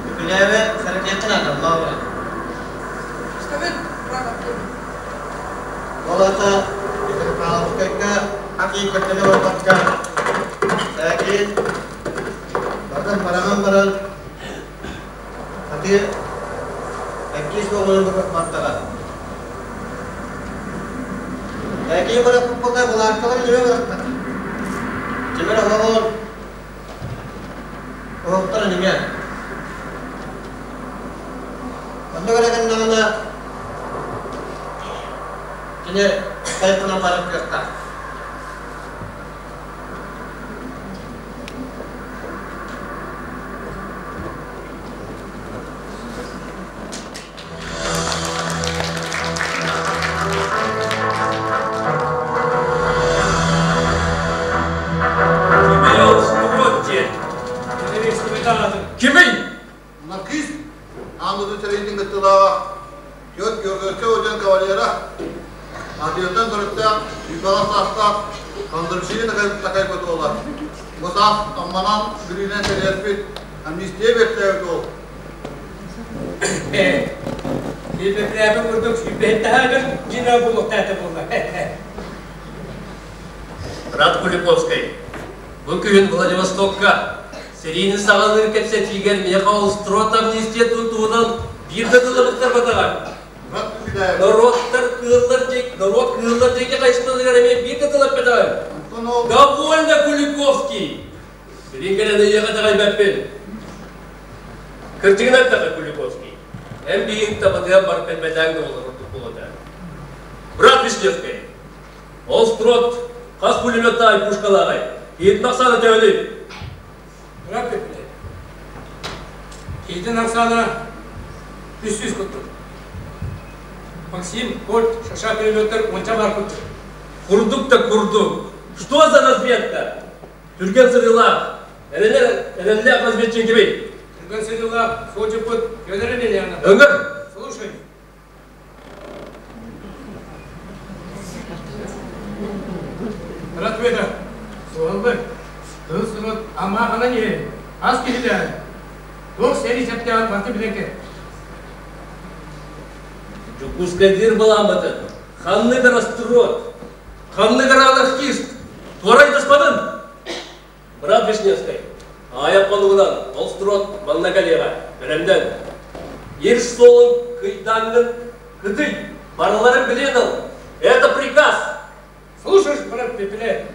Үпүлээбэ сэрэтиэххин аналлаах баран. Истэбин, быраататтым. Ол аата Петропавловскайга ат көрдөнө барбакка Сээкин барытын бараҕан баран Хатыы Эккиис уолунан бартаҕа. Экии быраппыппыта былааккалар нөҥүө барахтар. Тимир оһоҕун оһохтор нөҥүө. Онно эрэ гыннаҕына кини сайкынан барар кыахтаах. Кимий ол строт диэн? Кимий? Маркиз аан дойду сэриитин кыттыылааҕа Петр Георгиевич Оден кавалера Атыыртан төрүттээх Юбаҕа саастаах Андрюшина такайбыт уола. Бу саас Амманан Бүлүүнэн сэлиэспит амнистия биэртээбит уол. Сүүбэпрээбэ курдук сүүбэһиттэһээгэр дьиҥэ буолуохтаата буолла. Рад Куликовскай, бу күһүн Владивостокка сэриини саҕалыыр кэпсэтиигэр миэхэ ол строт амнистиятын туһунан биир да тылы быктарбатаҕа. Норуоттар кыыллар норуот кыыллар диэки хайыспытыгар эмиэ биир да тыл эппэтэҕим. Довольно, Куликовский! Билин кэлэн ыйыаҕа итэҕэйбэппин. Кырдьыгын эттэххэ, Куликовский, эн биһиги табатыгар барып кэлбэтээҥ да буолар ордук буолуо Брат Вишневскэй, ол строт хас пулеметтаах пушкалааҕай? Киһитин ахсаана төһөнүй? Брат Петре, киһитин ахсаана 300 курдук. Максим, Кольт, Шаша пулеметтар уонча баар курдук. Курдук да курдук. Что за разведка? Түргэн сырыылаах, эрэллээх разведчик кимий? Түргэн сырыылаах суолдьуппут Федор Емельянов. Өҥөр! Слушай. Брат Федор, суолбар, кыыс сырыт аммааханан иһин, ас киһилээн, туох сэрии сэптээҕин барыта билэн кэл. Дьокуускайдыыр былааммытын ханнык растрот, Ханнык анархист? Туорай господин! Брат Вишневскай, аайах хонугунан Толстрот манна кэлиэҕэ, бэлэмнэн. Ир суолун кыйдааҥҥын кытый, барыларын билиэн ыл. Это приказ! Слушаешь, брат Пепеле?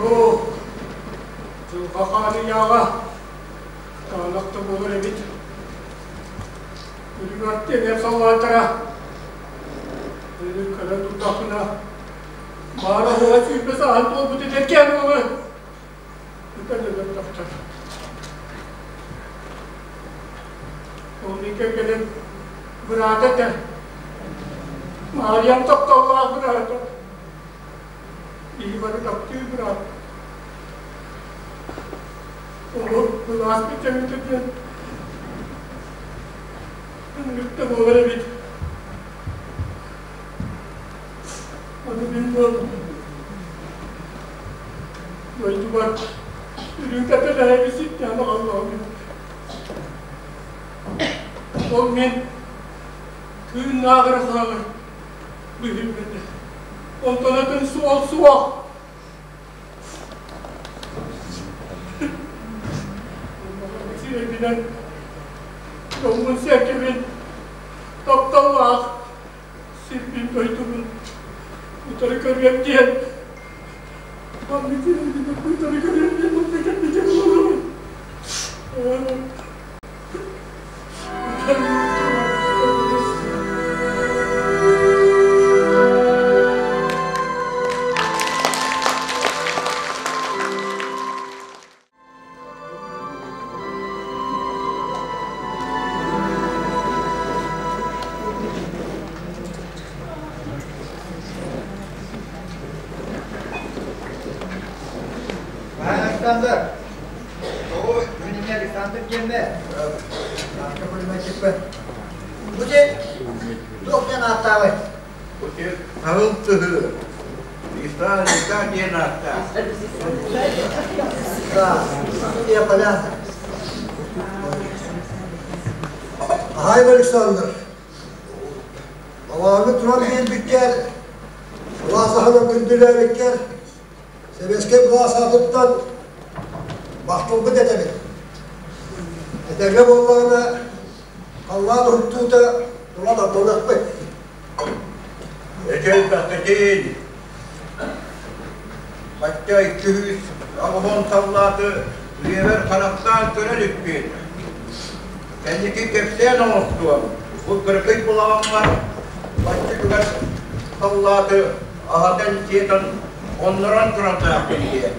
Оо, дьылҕа хаан ыйааҕа кытаанах да буолар эбит. Үрүҥ аттыгар саллааттара өлүк көрөн турдахпына, баара уола 20 сааһын туолбут эдэркээн уолу ытан өлөрдөхтөр. Ол мин кэргэним быраата этэ. Маарыйам тапталлаах быраата. Биһи бары таптыыр быраат. Ону былаас бүтэммитэ диэн ынырык да буолар эбит. Аны мин буоллум. Дойдубар үрүҥ тэтэлээби ситтээн аҕаллаҕым. Ол мин тыыннааҕар хаалар быһыым этэ. Онтон атын суол суох. Сирэйбинэн дьоммун сэргэбин тапталлаах сирбин дойдубун утары көрүөм диэн маннык сирэйбинэн утары көрүөм диэн манна кэлбитим буолуой. Александр. Тоҕо күнүнэ Александр диэммэ. Сааска пулеметчикпын. Бу сир туох диэн ааттаабай? Бу сир Саһыл Тыһы. Иса Лиса диэн ааттаах. Да, я поляна. Ахай Александр. Алааҥҥа туран биэрбиккэр, сылаас аһынан күндүлээбиккэр, сэбиэскэй былаас аатыттан махталбыт этэбит. Этэҥҥэ буоллаҕына, халлаан уһуктуута тула тардылыахпыт. Эчэй бастакин, бачча 280 саллааты үйэбэр харахтаан көрөр иликпин. Кэнники кэпсээн оҥостуом, бу кыракый балаҕаммар бачча чугас саллааты аһатан-сиэтэн оннорон турардаахпын диэн.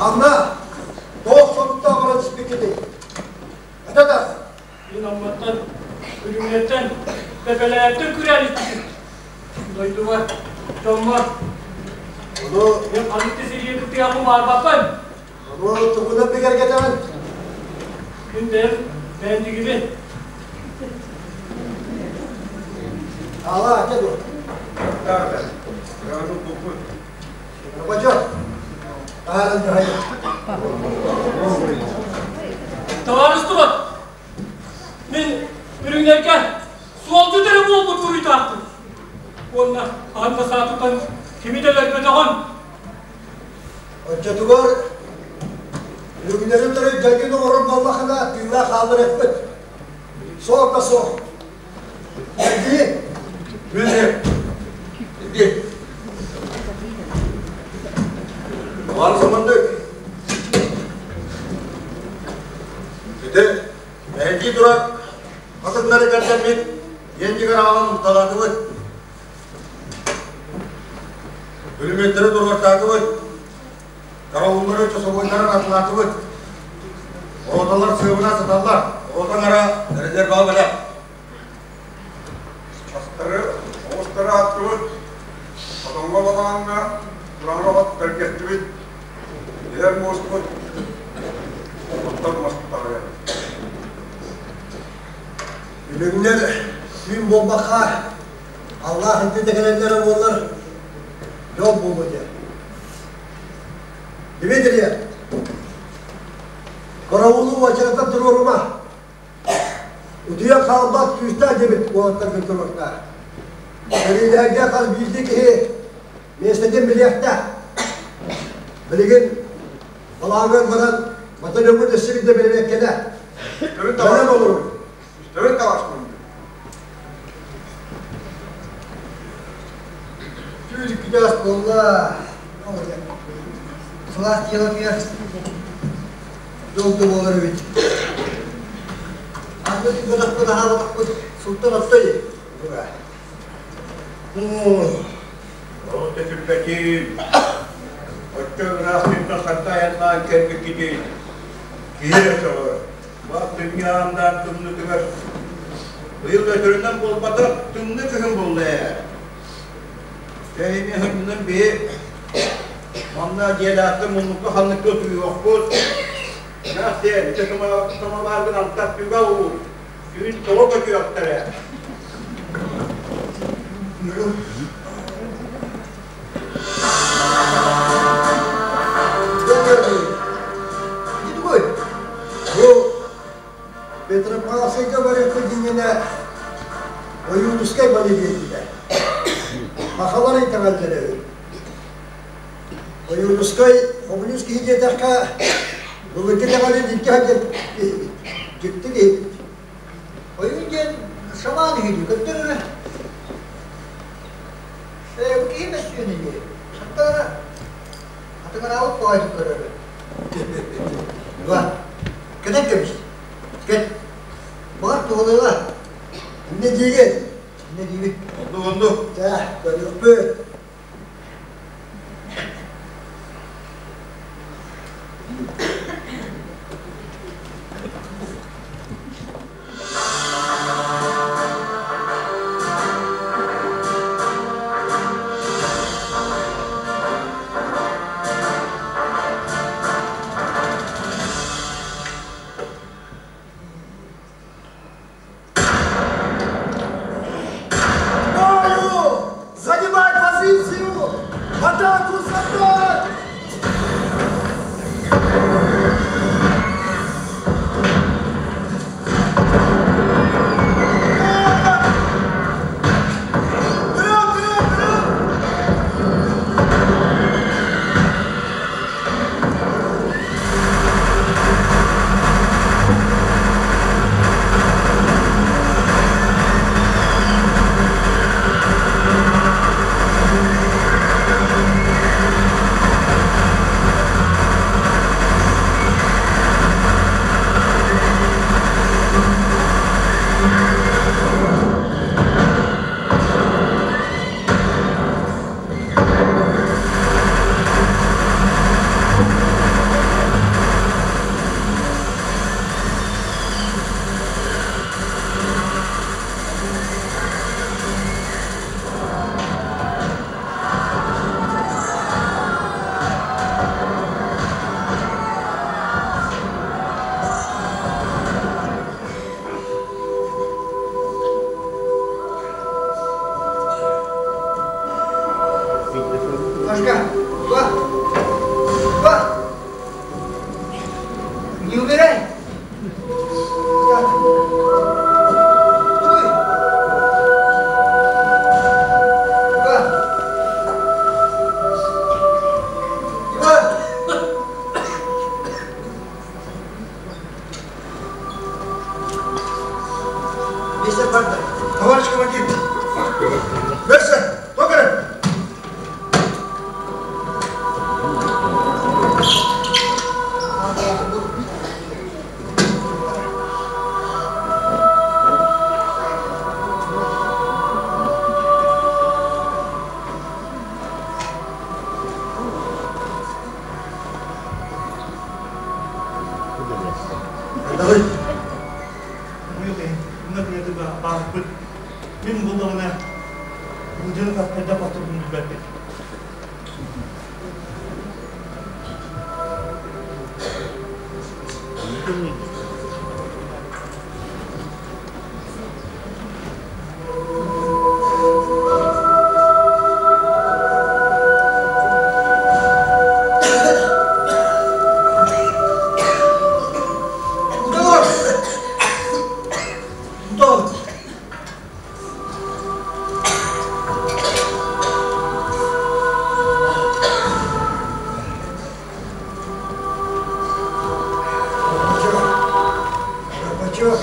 Анна, Туох соруктаах баран испиккитий? Этэ да. Мин Амматтан, Үрүҥнэртэн, Бэбэлээттэн күрээн испитим. Дойдубар, дьоммор. Ону Мен ханнык да сэриигэ кыттыһыахпын баҕарбаппын. Ону тугунан бигэргэтэҕин? Мин бэйэм бэйэндигибин. Аала, этэ дуо? Рабочо, таһааран дьаһайын. Табаарыстыбат! Мин үрүҥнэргэ суолдьут эрэ буолбут буруйдаахпын. Уонна хаһан да саа тутан кими да өлөрбөтөҕүм. Оччотугар үрүҥнэри утары дьайыы оҥорор буоллахына тыыннаах хаалар эппит. Суох да суох. Эргийин! Бүлүү! Иди! Бар самандык! Ити мэһэйдии турар хатыҥнары кэрдэммит иэнньигэр аҕалан уталаатыбыт. Бүлүмүөттэри туруортаатыбыт. Карауллары часовойдары атылаатыбыт. Роталар сыабына сыталлар. Ротаҥ ара резерваҕа бэлэм. Астары, оҕустары аттыбыт, хотоҥҥо балаҕаҥҥа тураҥҥа от тэлгэттибит, иһэр муоспут оттон мастары. Үлүҥнэр түүн буолбакка, Аллаах илдьитэ кэлэллэрэ буоллар, дьол буолуо этэ. Дмитрий, караулу уочарата туруорума. Утуйан хаалбат күүстээх диэбит уолаттаргын туруортаа. Сэриилэһэргэ хас биирдии киһи миэстэтин билиэхтээх. Билигин балааҥҥар баран батальоммут өссө биирдэ бэрэбиэркэлээ. Бэлэм олорун. Үстэрин таҕаспын. Түүн иккитээс буолла. Сылаас дьыалатыгар дьол да буолар эбит. Аны түбэтэхпит аһаабатахпыт сылтан оттой тура. Ол да сүрбэтин. Оччо ыраах сиртэн ханна айаннаан кэлбиккитий? Киһи эрэ сөҕөр. Бах тымныы тымнытыгар быйыл өтөрүнэн буолбатах тымныы кыһын буолла ээ. Кэһини ханнынан биһи манна дьиэлээхтэр муннукка ханныкка утуйуохпут. Эмээхсиэн, ити самоваргын антах түгэ уур. Түүн тоҕо көтүөхтэрэ. Бу Петропавловскайга барыахпыт иннинэ Ойуунускай бары биэрдилэр. Сахалар итэҕэллэрэ үһү. Ойуунускай хомуньуус киһи диэтэххэ, былыргы итэҕэли илдьэ сылдьар киһибит, дьикти киһибит. Ойуун диэн шаман үһү дии, көрдөр эрэ. Ээ, бу киһи мөссүөнэ дии. Хантан атыҥыраабыт баҕайытык көрөрө. Иван, кэлэн кэбис. Кэл. Баҕар туһалыаҕа. Иннэ диигин. Иннэ диибит. Оннук, оннук. Чэ, көрүөхпүт. Бою! Занимай позицию! Атаку солдат! Вперед, вперед, вперед! Сашка, ба! Ба! Не умирай! Так. Стой! Ба! Иван! Мистер Партер! Товарищ командир! Версия! Токарев! Давай! Мин буллаҕына буулдьаны хайдах охторбун билбэппин. Удалось! Удалось! Горбачев,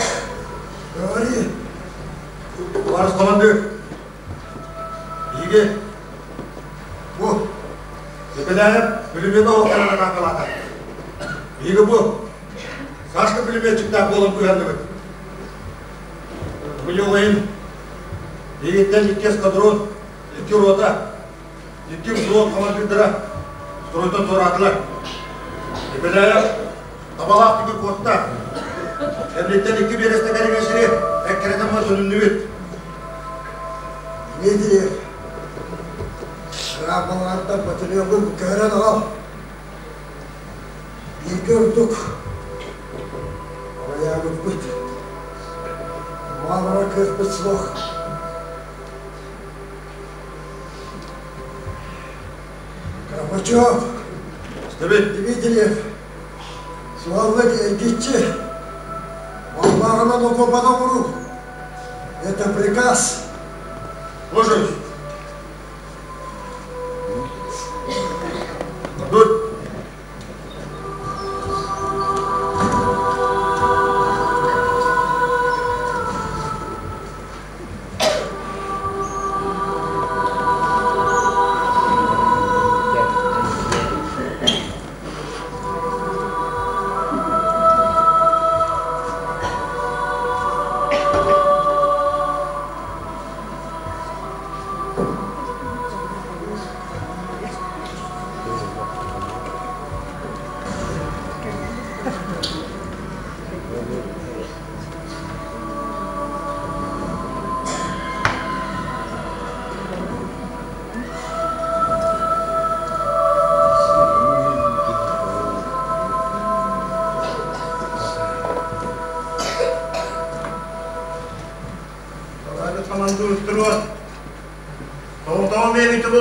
говори. Товарищ командир! Биһиги бу Пепеляев пулемета оһохторун атаакалаата. Биһиги бу Сашка пулеметчиктээх буолан быыһанныбыт. Быйыл биһигиттэн икки эскадрон, икки рота, икки взвод командирдара стройтан туораатылар. Пепеляев табалаах түгү куотта. Кэнниттэн икки биэрэстэ кэриҥэ сири эккирэтэн баран төнүннүбүт. Дмитриев, Грабалартан батальоҥҥун көһөрөн аҕал. Бииргэ ордук аҕыйаабыппыт. Маалара кыахпыт суох. Горбачев, Дмитриев, суһаллык эргиччи Балбааҕынан окуопаны оҥоруу. Это приказ. Слушаюсь. Тут.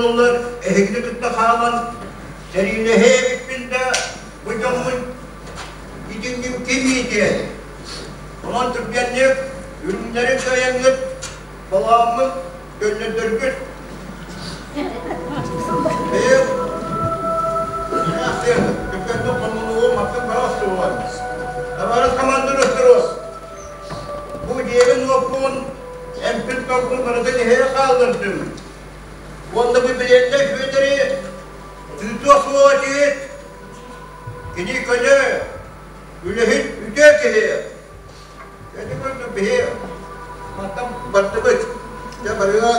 буоллар эһигини кытта хаалан сэриилэһиэ эбиппин да, бу дьоммун итинним ким иитиэй? Онон түргэнник үрүҥнэри кыайаҥҥыт, балааммын көннөрдөргүт. Эйиэк, түргэнник хомунугу маттын бара охсугун. Табаарыс командир Өстөрос, бу дьиэбин-уоппун, эмпин-томпун барытын иһэ хааллардым. Уонна бу билиэннэй Федори тыытыа суоҕа этигит. Кини көнө, үлэһит үтүө киһи. Ити курдук биһи мантан бардыбыт. Дьэ барыга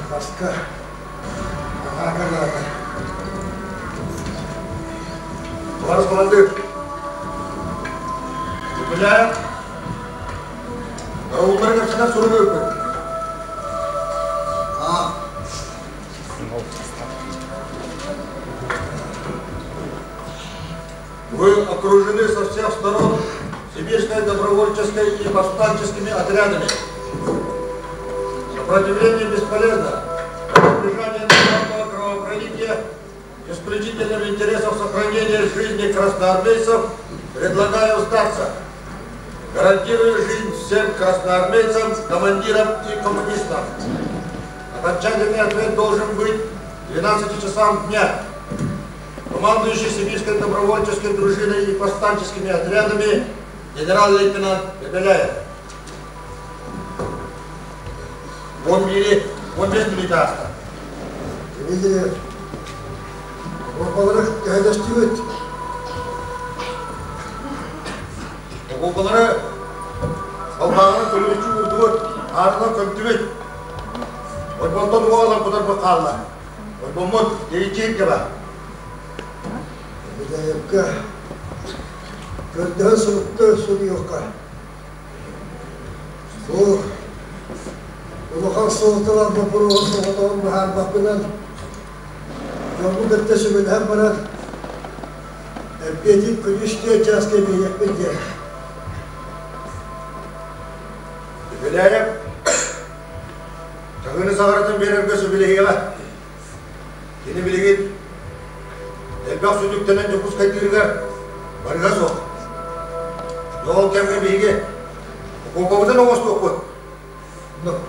Хаска аҕаа Товарищ командир, Цепляев, карауллары кэпсэтэн сурук ыыппыт. Вы окружены со всех сторон Сибирской добровольческой и повстанческими отрядами. Сопротивление бесполезно. Избежание народного кровопролития исключительно в интересах сохранения жизни красноармейцев предлагаю сдаться. Гарантирую жизнь всем красноармейцам, командирам и коммунистам. Окончательный ответ должен быть к 12 часам дня. Командующий Сибирской добровольческой дружиной и повстанческими отрядами генерал-лейтенант Пепеляев. 11 15 мүнүүтэ ааста. Видели, Окуопалары төһөлөстүбүт? Окуопалары салбааҕынан көмүлүччү уурдубут, аарынан көмтүбүт. Ойбонтон уолан кутарбыт хаалла. Ойбоммут тэйиччи баар. Бүтэйэпкэ көрдөһөн сурукта суруйуохха. Бу улахан суолталаах боппуруоһу соҕотоҕун быһаарбаппынан дьону кытта сүбэлэһэн баран эппиэтин күнүс түөрт чааска биэриэхпит диэн. Бүлээрэп чаһыыны саҕарытан биэрэргэ сөбүлэһиэҕэ. Кини билигин элбэх сүтүктэнэн Дьокуускайдыырыгар барыга суох. Ол кэмҥэ биһиги окуопабытын оҥостуохпут.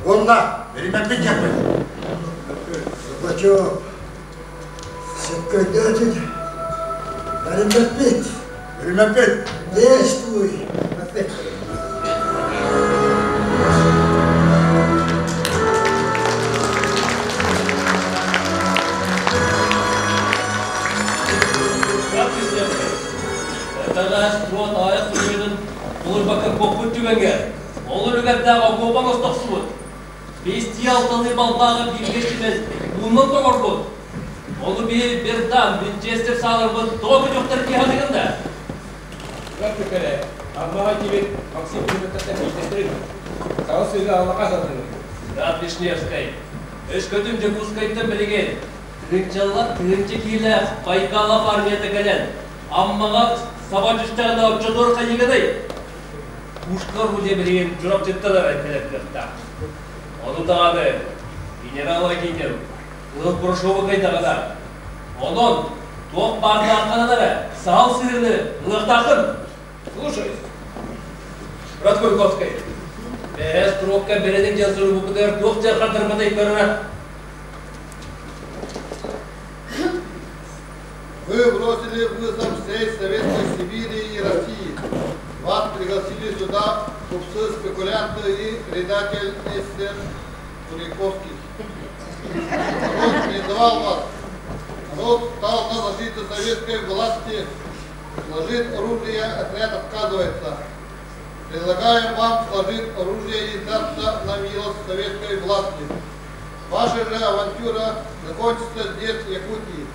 Уонна бэриммэппит диэхпит. Горбачев, сөпкө өйдөөтүн. Бэриммэппит. Бэриммэппит. Действуй. Бэриммэппит. Бэҕэс туот аайах суруйунун булурбакка куоппут түгэҥҥэ, ол үлүгэрдээх окуопаҥ остохсубут. Биэстии алталыы балбааҕы бииргэ симэн ууннан тоҥорбут. Ону биһи Бердан, Винчестер сааларбыт тоҕо көтөхтөр дии саныгын да? Көр Аммаҕа тиийбит Максим Пулеметовтан биирдэстэрин саҥа сыыга аллаха сатаныы. Рад Вишневскай, өскөтүн Дьокуускайтан билигин тыһыынчалар тыһыынча киилээх Байкалов армията кэлэн Аммаҕа саба түстэҕинэ оччотугар хайыгыный? Пушка орудие билигин Чурапчыттан эрэ кэлэр кыахтаах. Ону даҕаны генерал Ракитин Кыһыл Порошогу кыайдаҕына, онон туох баардааххынан эрэ саһыл сыһыаны ылыахтааххын. Слушай, Брат Куликовскай, бэһэс трубка бэрэтин диэн суруйбуккутугар туох дьэ хардарбатай көрөрө? Вы бросили вызов всей Советской Сибири и России. Вас пригласили сюда купцы, спекулянты и предатель Эссер Куликовский. Народ призывал вас. Народ стал на защиту советской власти. Сложить оружие отряд отказывается. Предлагаем вам сложить оружие и сдаться на милость советской власти. Ваша же авантюра закончится здесь, в Якутии.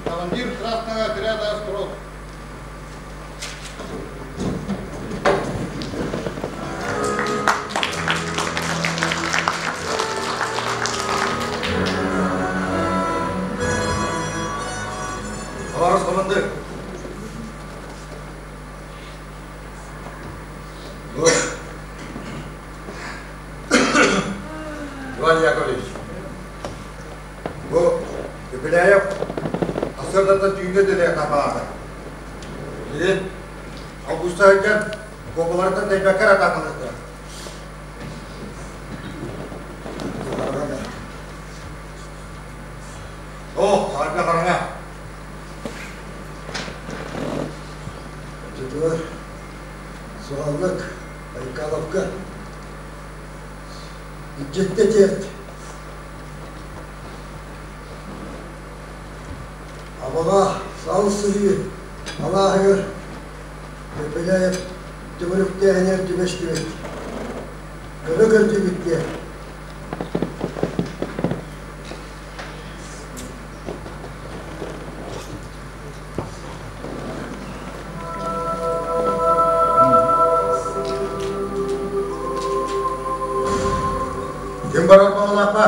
Командир Красного отряда Строд. Табаарыс командир! Иван Яковлевич, бу Пепеляев сарсыардаттан түүҥҥэ дэлэ атаакалаата. Билигин августа сылдьан куобаларыттан тэйбэккэ эрэ атаакалыахтара. Оо, арга хараҥа. Оччотугар суһаллык Байкаловка илдьиттэ тиэрт. Абаҕа сал сыһыы алааһыгар Пепеляев төгүрүктээһинэр түбэстибит. Көмө көрдүүбүт диэн. Ким барар баҕалаахха?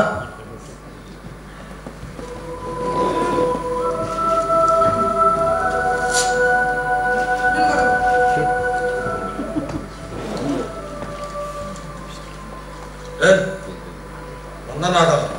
Эн, манна наадалар.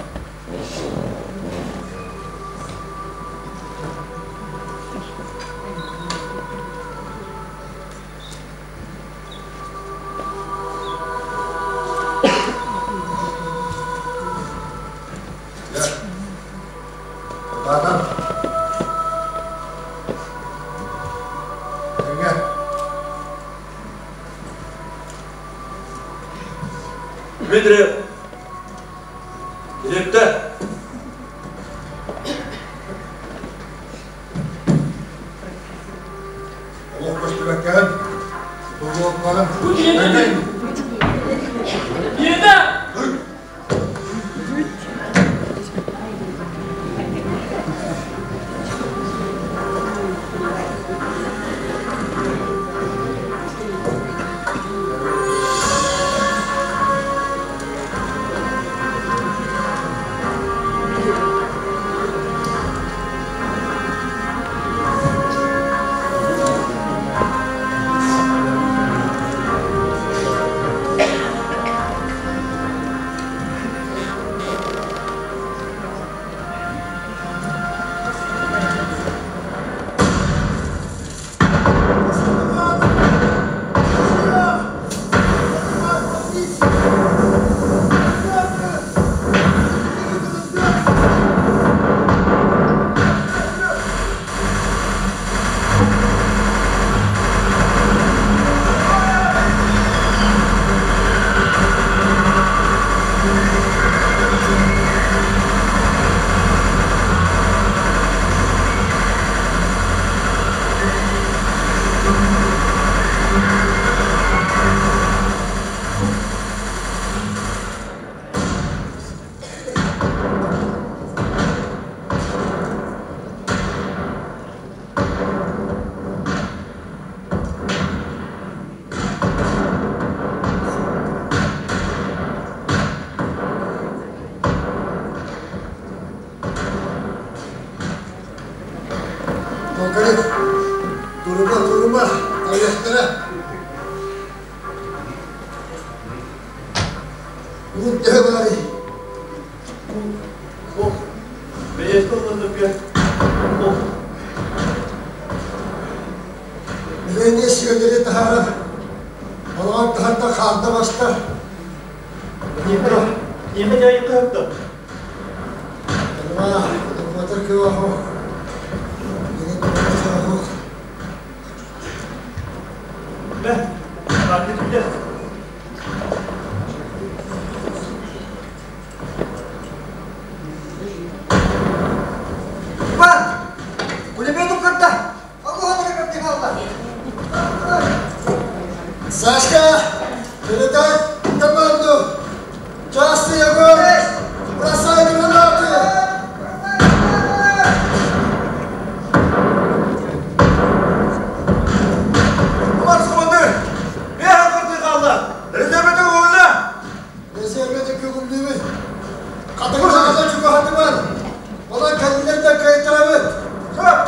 Кытаатан. Тэҥҥэ. Дмитрий, Илиттэ. Олох көстүбэккэҕин, тулуоххаҕын. Лена! Токарев, турума, турума, тайахтара. Уун төһө баарый? Ох, бэйэскэ олордукка. Ох. Билэҥҥэ сүөлэри таһаарар, балаҕан таһарда хаарда баста. Ийэхэ дьайыкка ыпта. Ма, батар кыахо. Бэ, барды түтэ. Ба! Пулеметом кытта! Сашка, передай команду! Частый огонь! Бросай гранаты! Товарищ командир! Бэйэ кырдыы хаалла! Резервете көҥүллэ! Резервете көҥүллүүбүт. Хатыҥ саҕата чугаһатыман. Онон кэллилэр да кыайтарабыт. Сөп!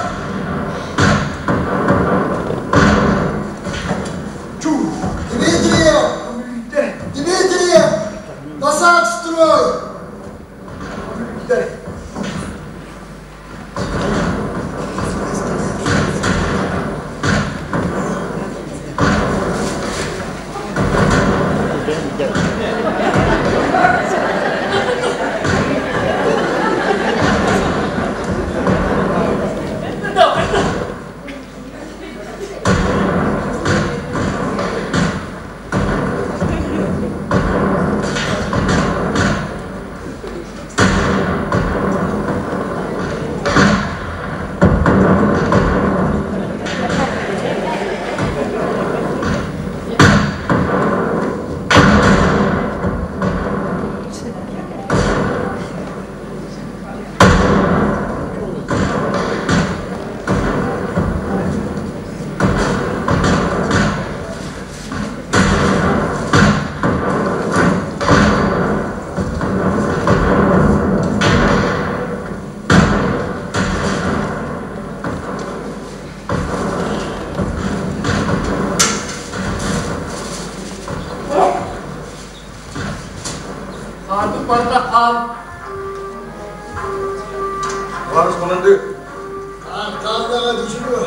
бардаҕа дьүчүрү.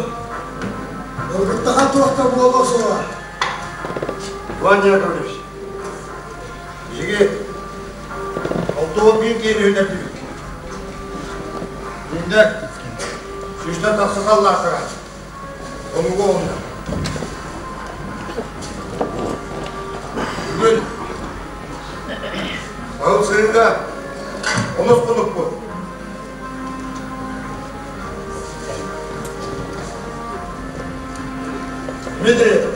Ылбыттаха туох да буолуо суоҕа. Иван Яковлевич, биһиги 61 киһини үүнэрдибит. Үүннэр сүүстэн тахса саллаахтара. Омугу онно. Бүгүн Саһыл сырыыга онус хонукпут. Дмитрий!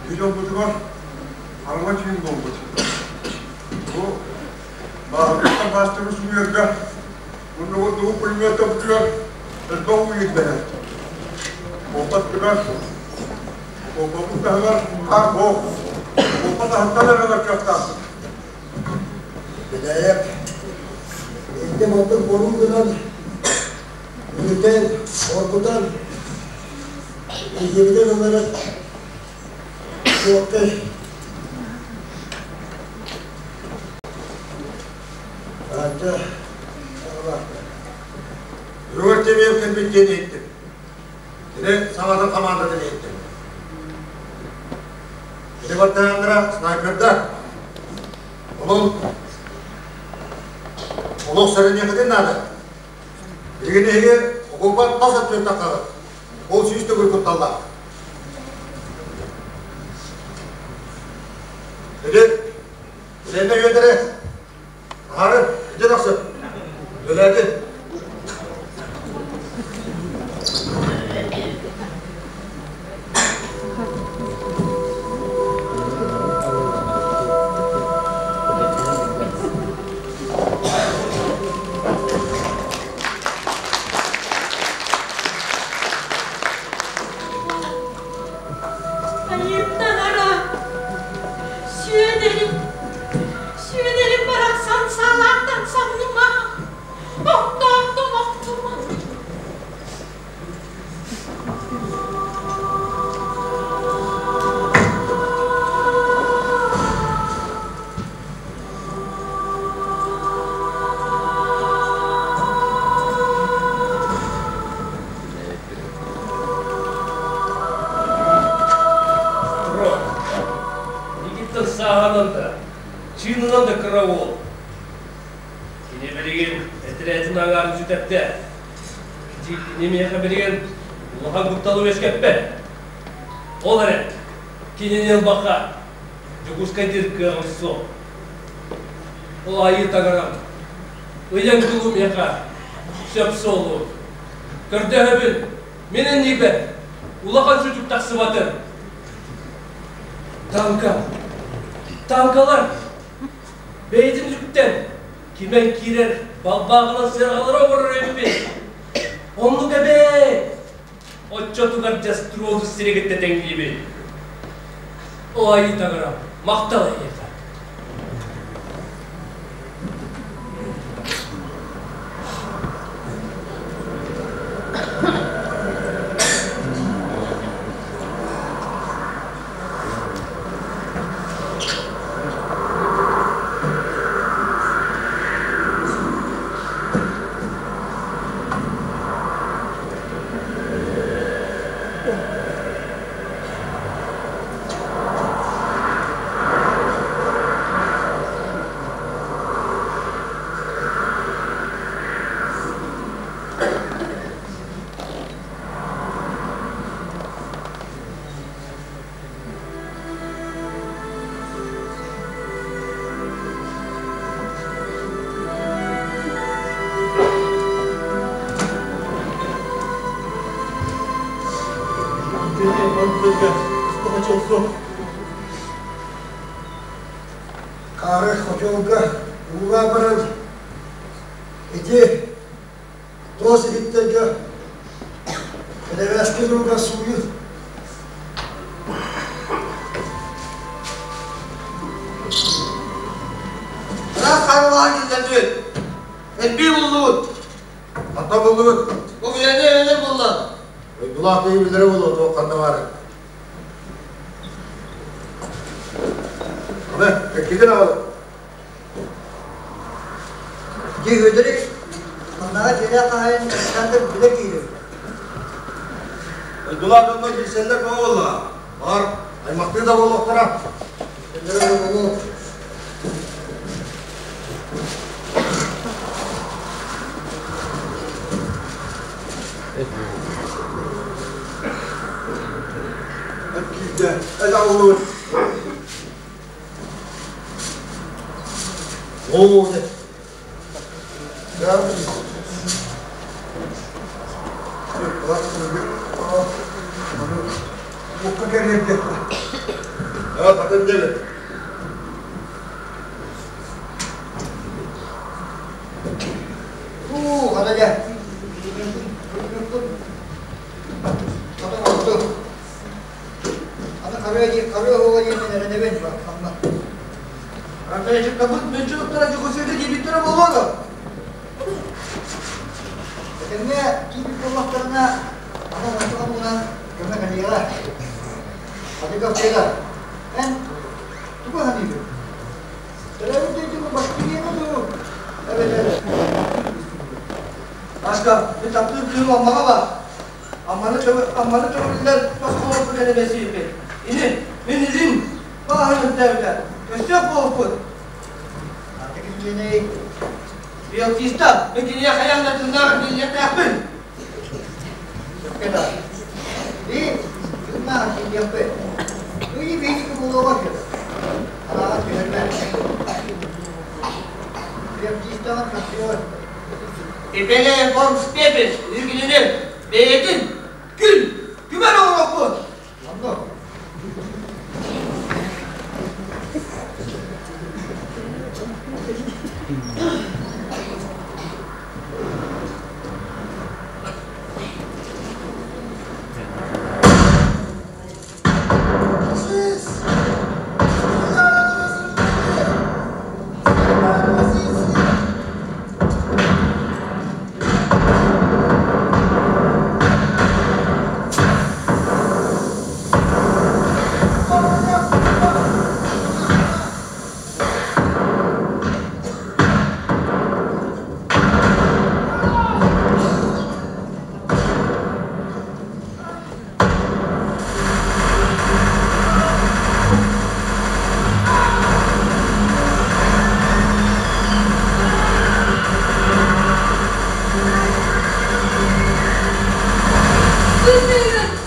Видеобутугар хараҥа түүн буолбут. Бу бааһырбыттан баастары суруйарга муннугу пулеметовтыгар элбэх уу ирдэнэр. Буолбаттыгар, буолбаппыт таһыгар хаар буох, буолбат аһыттан эрэ ылар кыахтаахпыт. Бэдээйэп, инде мандык боруу гынан, үлүтэн, оргутан, илдьибитин ылары суохтай. Аанча, Рүгэр Темиев кэлбит диэн иһиттим. Кини саҥатын хамаандатын иһиттим. Ити бартыһааннара снайпердар. Онон олох сэрэниэххитин наада. Билигин эһиги окуопа тас өттүн таххаҕыт. Ол сүүс төгүл кутталлаах. Ити Лена үөдэрэ Аһары, ити тахсып. Өлөөтүн. Айыттанара, Сүөдэрим, Сүөдэрим барахсан саалааттан самныма, охтоохтон охтума. Никита сааһынан да, чыынынан да кыра уол. Кини билигин этэрээтин аҥаарын сүтэрдэ. Кини миэхэ билигин улахан кутталы үөскэппэт. Ол эрэн, кинини ылбакка, Дьокуускайдыыр кыаҕым суох. Ол айыы таҥарам, ыйан кулу миэхэ сөп суолу. Көрдөһөбүн, мин иннибэр улахан сүтүк тахсыбатын. Танка, танкалар бэйэтин үктэн кимэн киирэр балбааҕынан сыарҕалары оҥорор эбиппин. Оннук эбээт! Оччотугар дьаструоду сиригиттэ тэҥниибин. О айыы таҥарам, махтал эйиэхэ. Хары хочолга ууга баран ити туос иһиттэргэ бэрэбээски ууга сууйун. Ыраас хаалаан киллэрдибит. Элбии буллубут. Ханна буллугут? Бу билэни эбэлэр булла. Дойдулаах киһи билэрэ буолуо, туох ханна баарын. Аны, эккитин аҕалын. Дьэ Үөдэри маннаҕа дьиэлээх хаһаайын Александр билэр киһи эбит. Дойдулаах дьоннор билсэллэр бөҕө буоллаҕа. Баҕар, аймахтыы да буолуохтара. Билэллэрэ буолуо. Киирдэ, эт аҕыллыбыт. Оо, Уу, хата дьэ. Хата отту. Аны харыа дии, харыа оҕо диэммин эрэнэбин, хамна. Антончиккабыт мүнчү туттара Дьокуускайга киирбиттэрэ буолуо дуо? Этэҥҥэ киирбит буоллахтарына, аны ончу хомугунан көмө кэлиэҕэ. Адыгавчыга, эн тугу саныыгын? Төрөөбүт дойдугу Башкирияны дуу, эбэтэр Машка, мин таптыыр кыым Аммаҕа баар. Амманы Амманы төгүллэр босхолорбут эрэ бэсииппит. Ини, мин илин бааһын үрдээбитэ. Өстөөх буолбут. Аты кимдиэний? Белтиста, мин киниэхэ хайаан да тыыннаах биллиэхтээхпин. Сөпкө да. Би, тыыннаах киириэхпит. Ыйы биһиги буолуоҕа үһү. Араҕа түһэрмэ. Белтистаҕын хасыар. Ипеле фон Спепель кинини бэйэтин күн күбэр оҥоруохпут. Онно.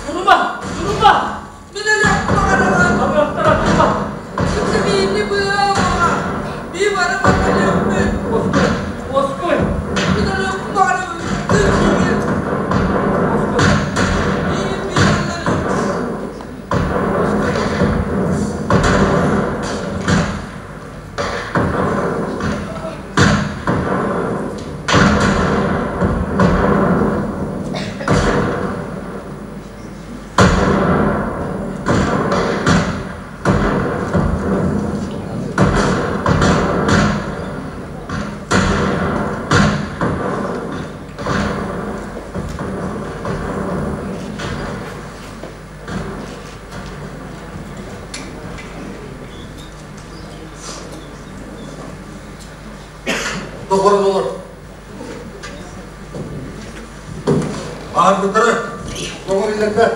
Турума! Турума! Абыахтара турума! Уоскуй! Уоскуй! Уоскуй! Доҕорун олор. Баһарбыттары доҕор илэрдэ.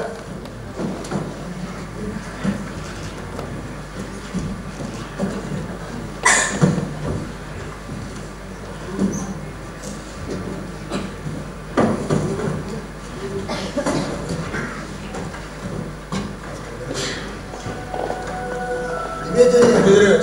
Дмитрий.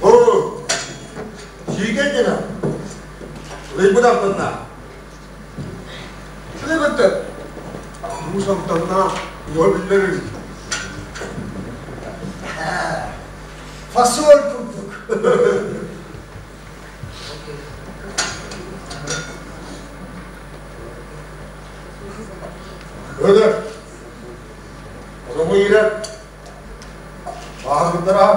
Оо, сиикэй гына. Ыйбыт артынна. Үчүгэй быттар. Муус амтаннаах, уоһа биллэр үһү. Хотоҥҥо киирэр бааһырбыттара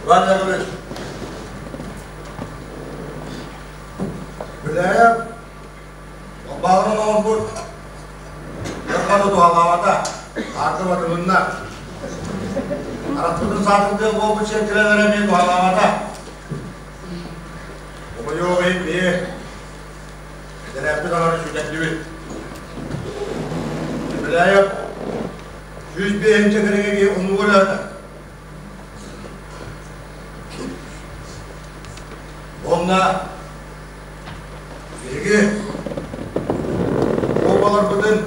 Иван Яковлевич Бүлээйэп Балбааҕынан оҥорбут дьон туһалаабата, аарта батылынна. Арахпытын саатырдыах буолбут сиэркилэлэрэ эмиэ туһалаабата. Хомойуох иһин биһи этэрээппит аҥары сүтэрдибит. Бүлээйэп 105 кэриҥэ киһи оннугар өлөөтө. Уонна биһиги буомбаларбытын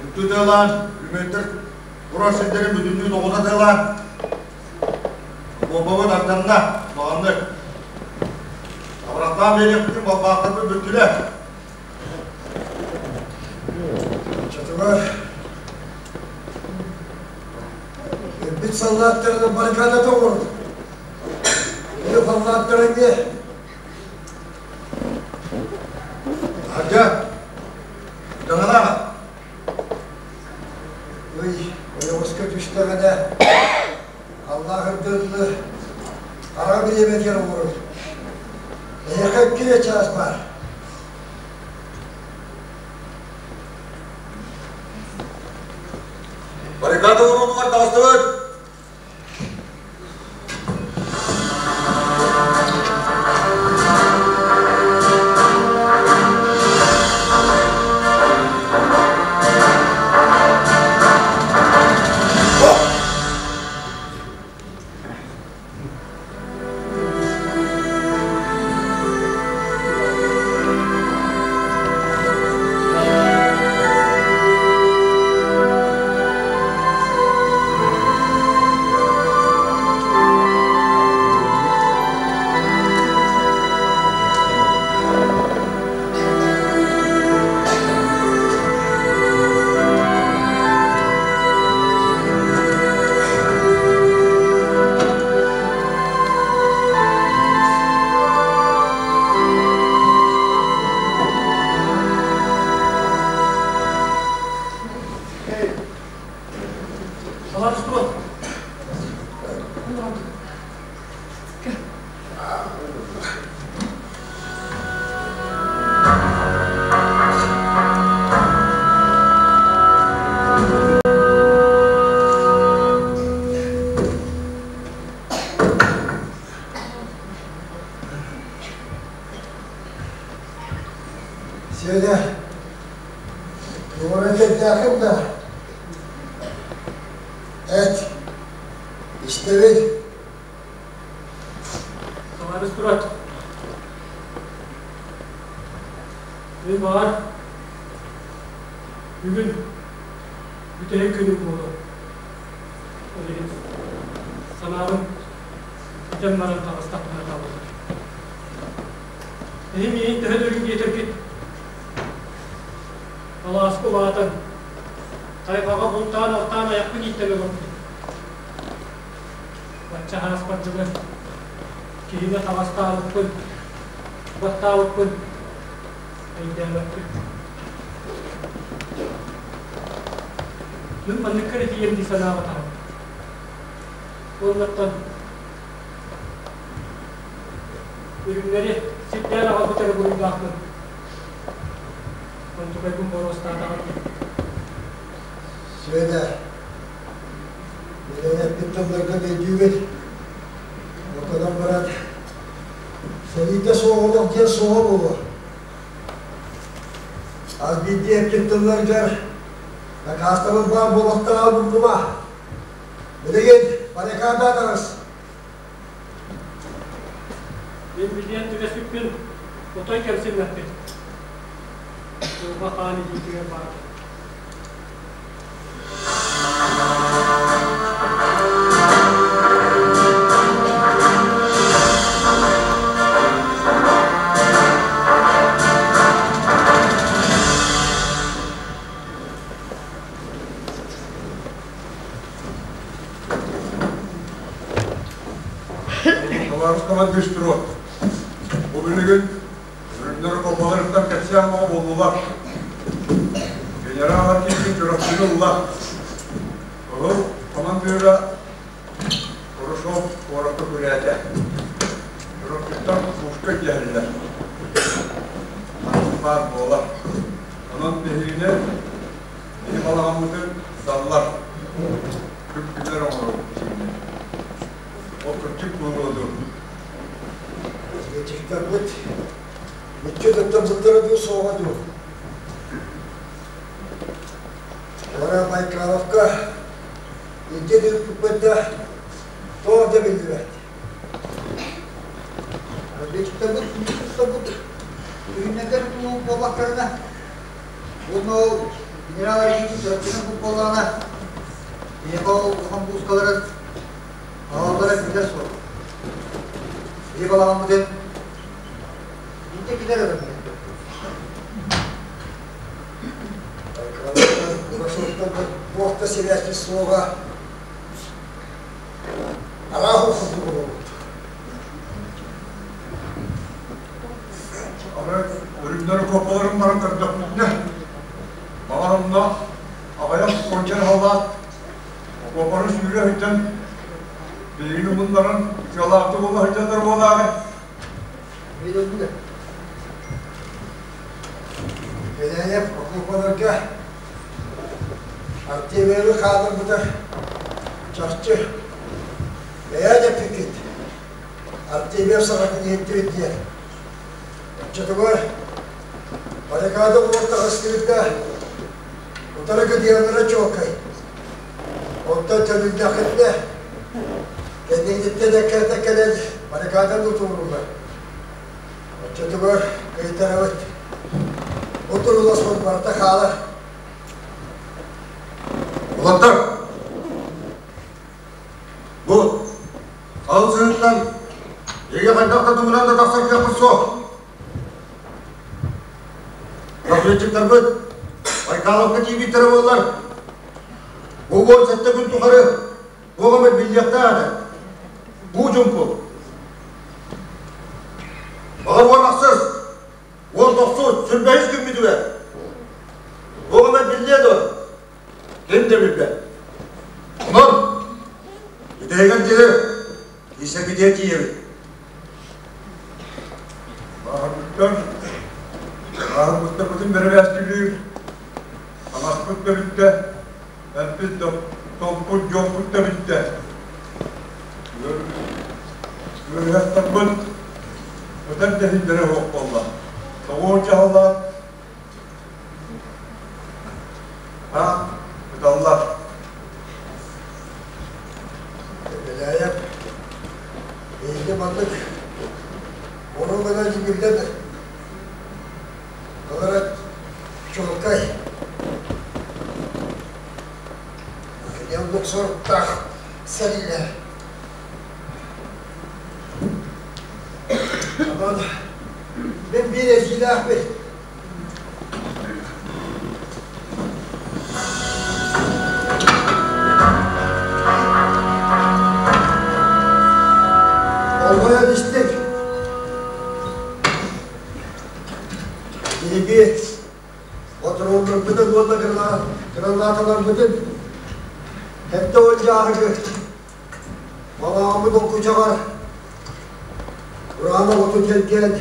үктү тыалаан, үмүөттэр турар сирдэрин бүтүннүү тоҕута тыалаан, буомбабыт ардьанна, улаханнык. Абырахтаан биэриэхпитин балбаахтарбыт бүттүлэр. Оччотугар өлбүт саллааттарынан баррикадата оҥордум. Өлүү саллааттара эмиэ Таһырдьа, дьаҥалаах. Ый, ойоҕоско түстэҕинэ, халлаах ырдыллы, хара бириэмэтигэр оҥорор. Эһиэхэ икки эрэ чаас баар. Баррикада уруутугар таҕыстыбыт. Сиэнэ, туора этэрдээххин да эт, истэбин. Товарищ Турат, мин баҕар бүгүн бүтэһик күнүм буолуо. Ол иһин санаабын этэн баран таҕыстахпына табыллар. Эһи миигин төһө да үрүҥ диэтэргит, алааска улаатан, тайҕаҕа бултаан-алтаан айахпын ииттэн олорбутум. Бачча ааспар дылы киһини хаҕастаабыппын, баттаабыппын өйдөөбөппүн. Мин манныкка эрэ тиийэм дии санаабатаҕым. Уоннаттан үрүҥнэри сирдээн аҕалбыт эрэ буруйдаахпын. Онтукайбын боруостаатаҕым дии. Сүөдэр, Билэн эппит тылларгын өйдүүбүт. Отонон баран сэриитэ суох олох диэн суоҕа буолуо. Хас биирдии эппит тылларгар накаастабыл баар буолуохтааҕа умнума. Билигин баррикада таҕыс. Мин билиэн түбэспиппин отой кэмсиммэппин. Дьылҕа хаан илиитигэр баар. Табаарыс командир Бу билигин үрүҥнэр окуопаларыттан кэпсээн бөҕө буоллулар. Генерал Аркидин Чурапчыны ылла. Кыһыл хамандыыра Хорошов куоракка күрээтэ. Чурапчыттан пушка дьэһэллэр. Ханнык баар буолар. Онон биһигини биһи балаҕаммытын саллар. Күп-күлэр оҥоробут биһигини. Ол кырдьык буолуо дуу? Разведчиктарбыт мүччү туттарбыттара дуу, суоҕа дуу? Туора Байкаловка илдьэ ыыппыппыт да, туох да биллибэт. Разведчиктарбыт мүччү туттарбыт күһүннэргэ тутулук буоллахтарына, уонна ол генерал Аргитин чурапчынан буоллаҕына, биһиэхэ ол улахан буускаларын Аҕаллара билэр суох. Биһи балаҕаммытын биирдэ килэр эрэ Туох да сибээспит суоҕа. Араах курдук олорбут. Аны өрүннэр окуопаларын баран көрдөхпүтүнэ, баҕар онно аҕыйах уонча халлаат Окуопаны сүүрэ сылдьан, биһигини умуннаран, сыалаахтык буола сылдьаллар буолаары. Беляев окуопаларга артиллерия хаалларбыта чахчы. Бэйэ эппиккит, артиллерия саҕатын иһиттибит диэн. Оччотугар баррикада буолан таҕыстыбыт да, Утары кытыйаллара чуолкай. Онтон төнүннэххитинэ, кэннигититтэн эккирэтэ кэлэн баррикаданы утууруллар. Оччотугар кыайтарабыт. Бу турууласпыт барыта хаалар. Улаттар! Бу ал сыһыттан эйиэхэ хайдах да тугунан да тахсар кыахпыт суох. Разведчиктарбыт Байкаловка тиийбиттэрэ буоллар, бу 17 күн тухары туох эмэ биллиэхтээх этэ. Бу дьумпу. Баҕар 18, 19, сүрбэһис күммүтүгэр туох эмэ биллиэ дуо? Ким да билбэт. Онон бүтэһигэр диэри Исэбитиэ тиийэбит. Бааһырбыттар, бааһырбыттарбытын бэрэбээскилиир, таҥаспыт да бүттэ, эппит да, топпут, дьоппут да бүттэ. Ыарыһахтарбыт ытар дэһиллэрэ суох буолла. Тоҕо дьаһаллаах А, ыталлар. Беляев биһиги маннык оруобуна дьиҥиллэн ылара чуолкай. Кини оннук соруктаах сэриилэр. Онон мин биир этиилээхпин. Болҕойон истиҥ. Биһиги ботуруоннарбытын уонна гранаталарбытын эрдэ уон дьааһыгы Балаҕаммыт оккучаҕар Ураан оҕотун тэлгээн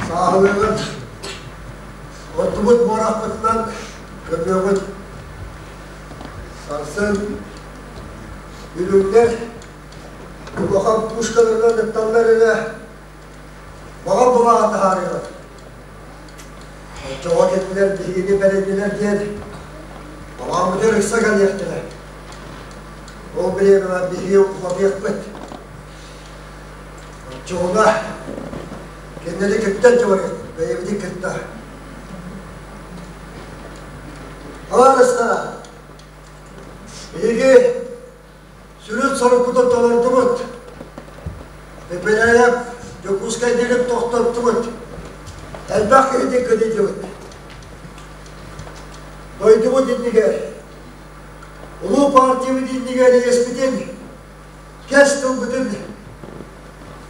сааһылыаҕын оттубут буорахпытынан көмүөҕүт. Сарсын үрүҥнэр улахан пушкаларынан ытталлар эрэ баҕар былааҕын таһаарыаҕыт. Оччоҕо кинилэр биһигини бэриннилэр диэн балаҕаммытыгар ыкса кэлиэхтэрэ. Ол бириэмэҕэ биһиги уларыахпыт. Оччоҕуна кинилэри кытта дьуоруйахпыт, бэйэбитин кытта. Табаарыстара, биһиги сүрүн сорукпутун толордубут. Пепеляев Дьокуускай диэки тохтоттубут. Элбэх киһитин кыдыйдыбыт. Дойдубут иннигэр Улуу партиябыт иннигэр иэспитин, кэс тылбытын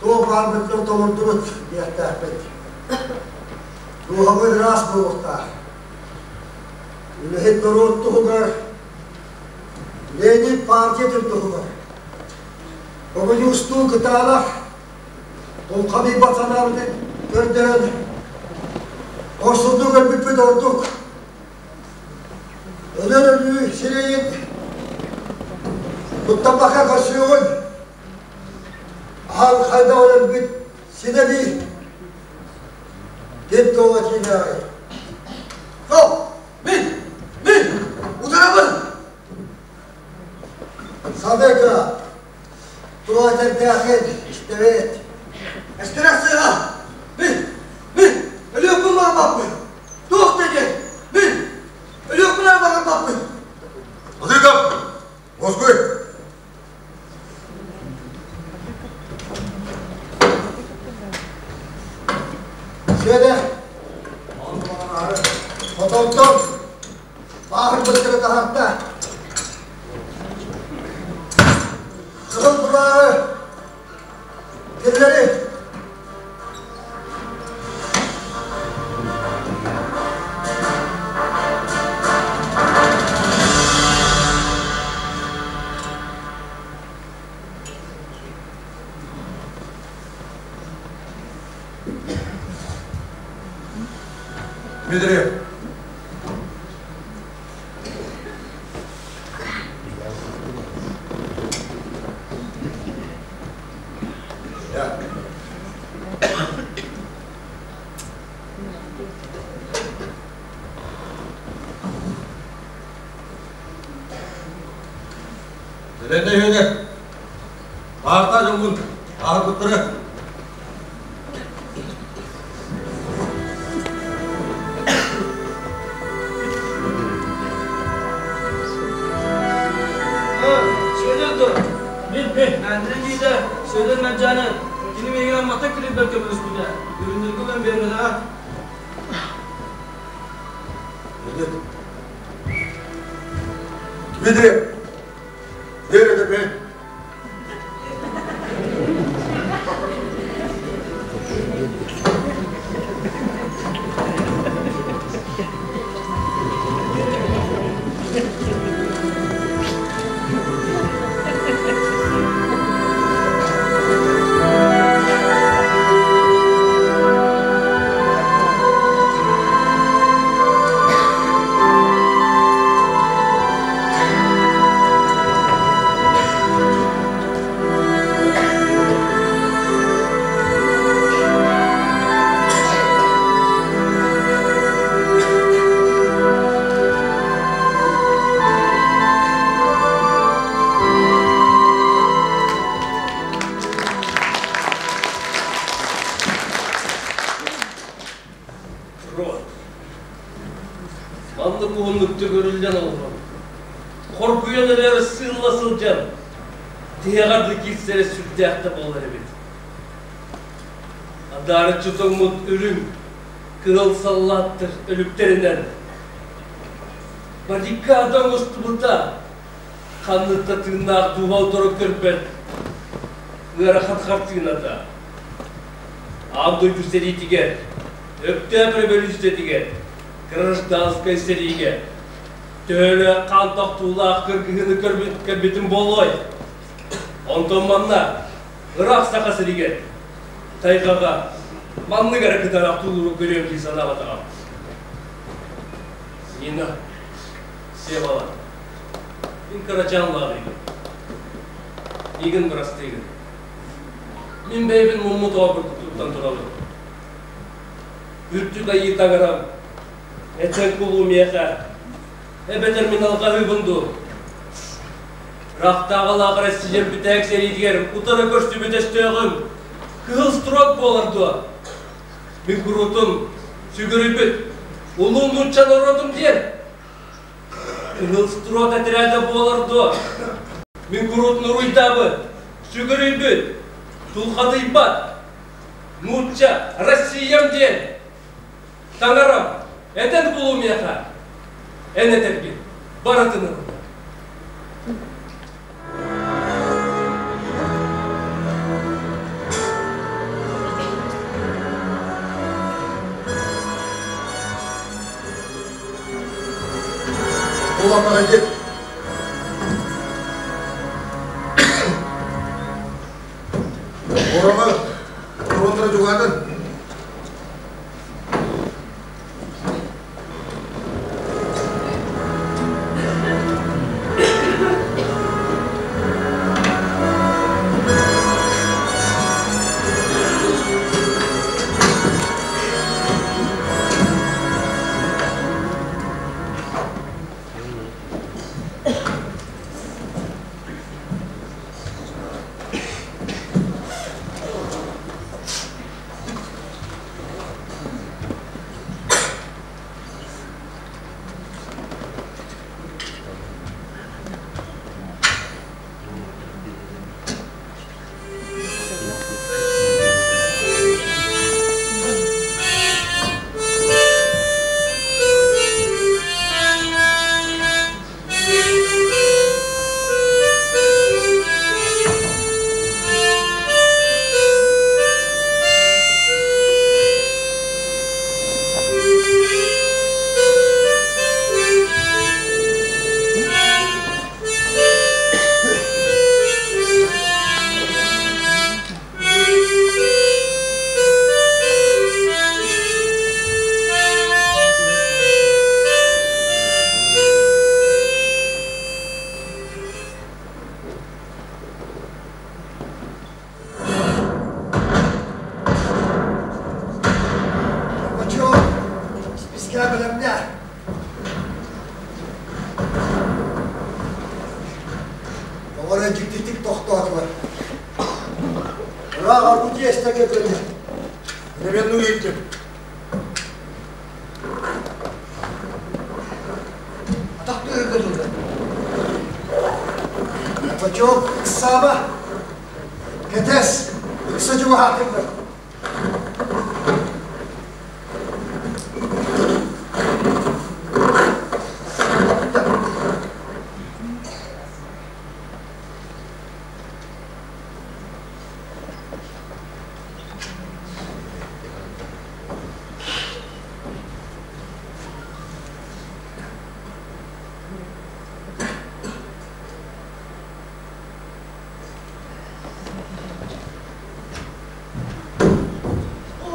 туох баарбытынан толордубут диэхтээхпит. Дууһабыт ыраас буолуохтаах. Үлэһит норуот туһугар, Ленин партиятын туһугар. Хомуньуустуу кытаанах тулхадыйбат санаабытын көрдөрөн, хорсуннук өлбүппүт ордук. Өлөр өлүү сирэйин куттаммакка көрсүөҕүн, аһан хайдах өлөрбүт синэ дии. Ким туола киинээҕий? Хоп! Мин! Мин! Утарабын! Садыка, туох этэрдээххин истэбит. Эстэрэх сыыһа! Мин! Мин! Өлүөхпүн баҕарбаппын! Туох да диэн! Мин! Өлүөхпүн эрэ баҕарбаппын! Адыгов! Москвы! Сүөдэр, хотонтон бааһырбыттары таһаарда. Кыһыл былааҕы киллэри Дмитрий. Элэнэ Баарта дьоҥҥун ааһарбыттара. Мин, мин, Андрей Лида, Сөдөн Мадьаны, кини миигин Амматтан килийбэр көмөлөспүтэ. Үрүннэргэ ылан биэрбэтэҕэ. Дмитрий, Вера Дмитрий. Рот. Маннык уһуннук төгүрүллэн олорон, хоргуйан эрэр сыылла сылдьан, тиһэҕэр да киирсэрэ сүрдээх да буолар эбит. Адаарыччы тоҥмут үрүҥ, кыһыл саллааттар өлүктэринэн баррикада оҥостубута ханнык да тыыннаах дууһа утары көрбөт ыарахан хартыыната. Аан дойду сэриитигэр, Өктөөп революциятыгар, гражданскай сэриигэ төһөлөөх хаан тохтуулаах кыргыһыыны көрбүтүм буолуой? Онтон манна, ыраах Саха сиригэр, тайҕаҕа маннык эрэ кытаанах тулууру көрүөм дии санаабатаҕым. Нина, Севала, мин кырачаан лааҕыйбын. Миигин бырастыыгын. Мин бэйэбин муммут оҕо курдук туттан турабын. Үрдүк айыы таҥарам, этэн кулуу миэхэ, эбэтэр мин алҕаһыыбын дуу? Ыраахтааҕылаах Россия бүтэһик сэриитигэр утары көрсүбүт өстөөҕүм кыһыл строк буолар дуо? Мин куруутун сүгүрүйбүт улуу нуучча норуотум диэн кыһыл строк отряда буолар дуо? Мин куруутун уруйдаабыт, сүгүрүйбүт, тулхадыйбат нуучча Россиям диэн Таҥарам, этэн булуу миэхэ, эн этэргин барытын ылына. Булатаҕайдык. Ороҕо туруоннара дьугаатын. Горбачев, списка бэлэмнэ. Оҕолор дьиктитик тохтоотулар. Ыраах аргы тиэстэ кэлбэтэ. Временную иттим. Атах тыаһы Горбачев ыксааба. Кэтэс, ыкса чугаһаатыҥ.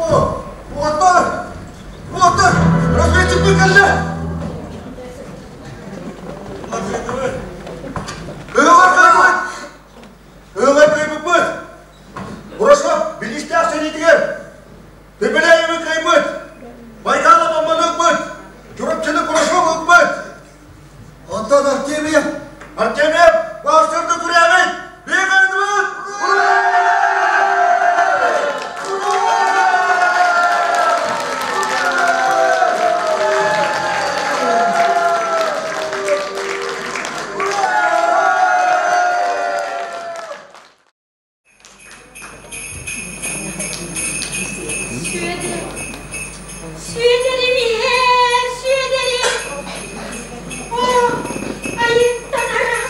О, уоттар! Уоттар! Разведчик кэллэ! Ыаллар кыайбыт! Ыаллар кыайбыппыт! Бурашов билистээх сэриитигэр Пепеляевы кыайбыт! Байкала бомбаны ылбыт! Чурапчыны Курашов ылбыт! Онтон Артемьев? Артемьев баастырды күрээбит! Биир кыайдыбыт! Сүөдэр, Сүөдэрим иһэр, Сүөдэрим! Оо, айык таҥара!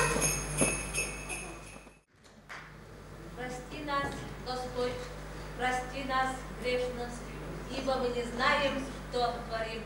Прости нас, Господь, прости нас, грешных, ибо мы не знаем, что творим.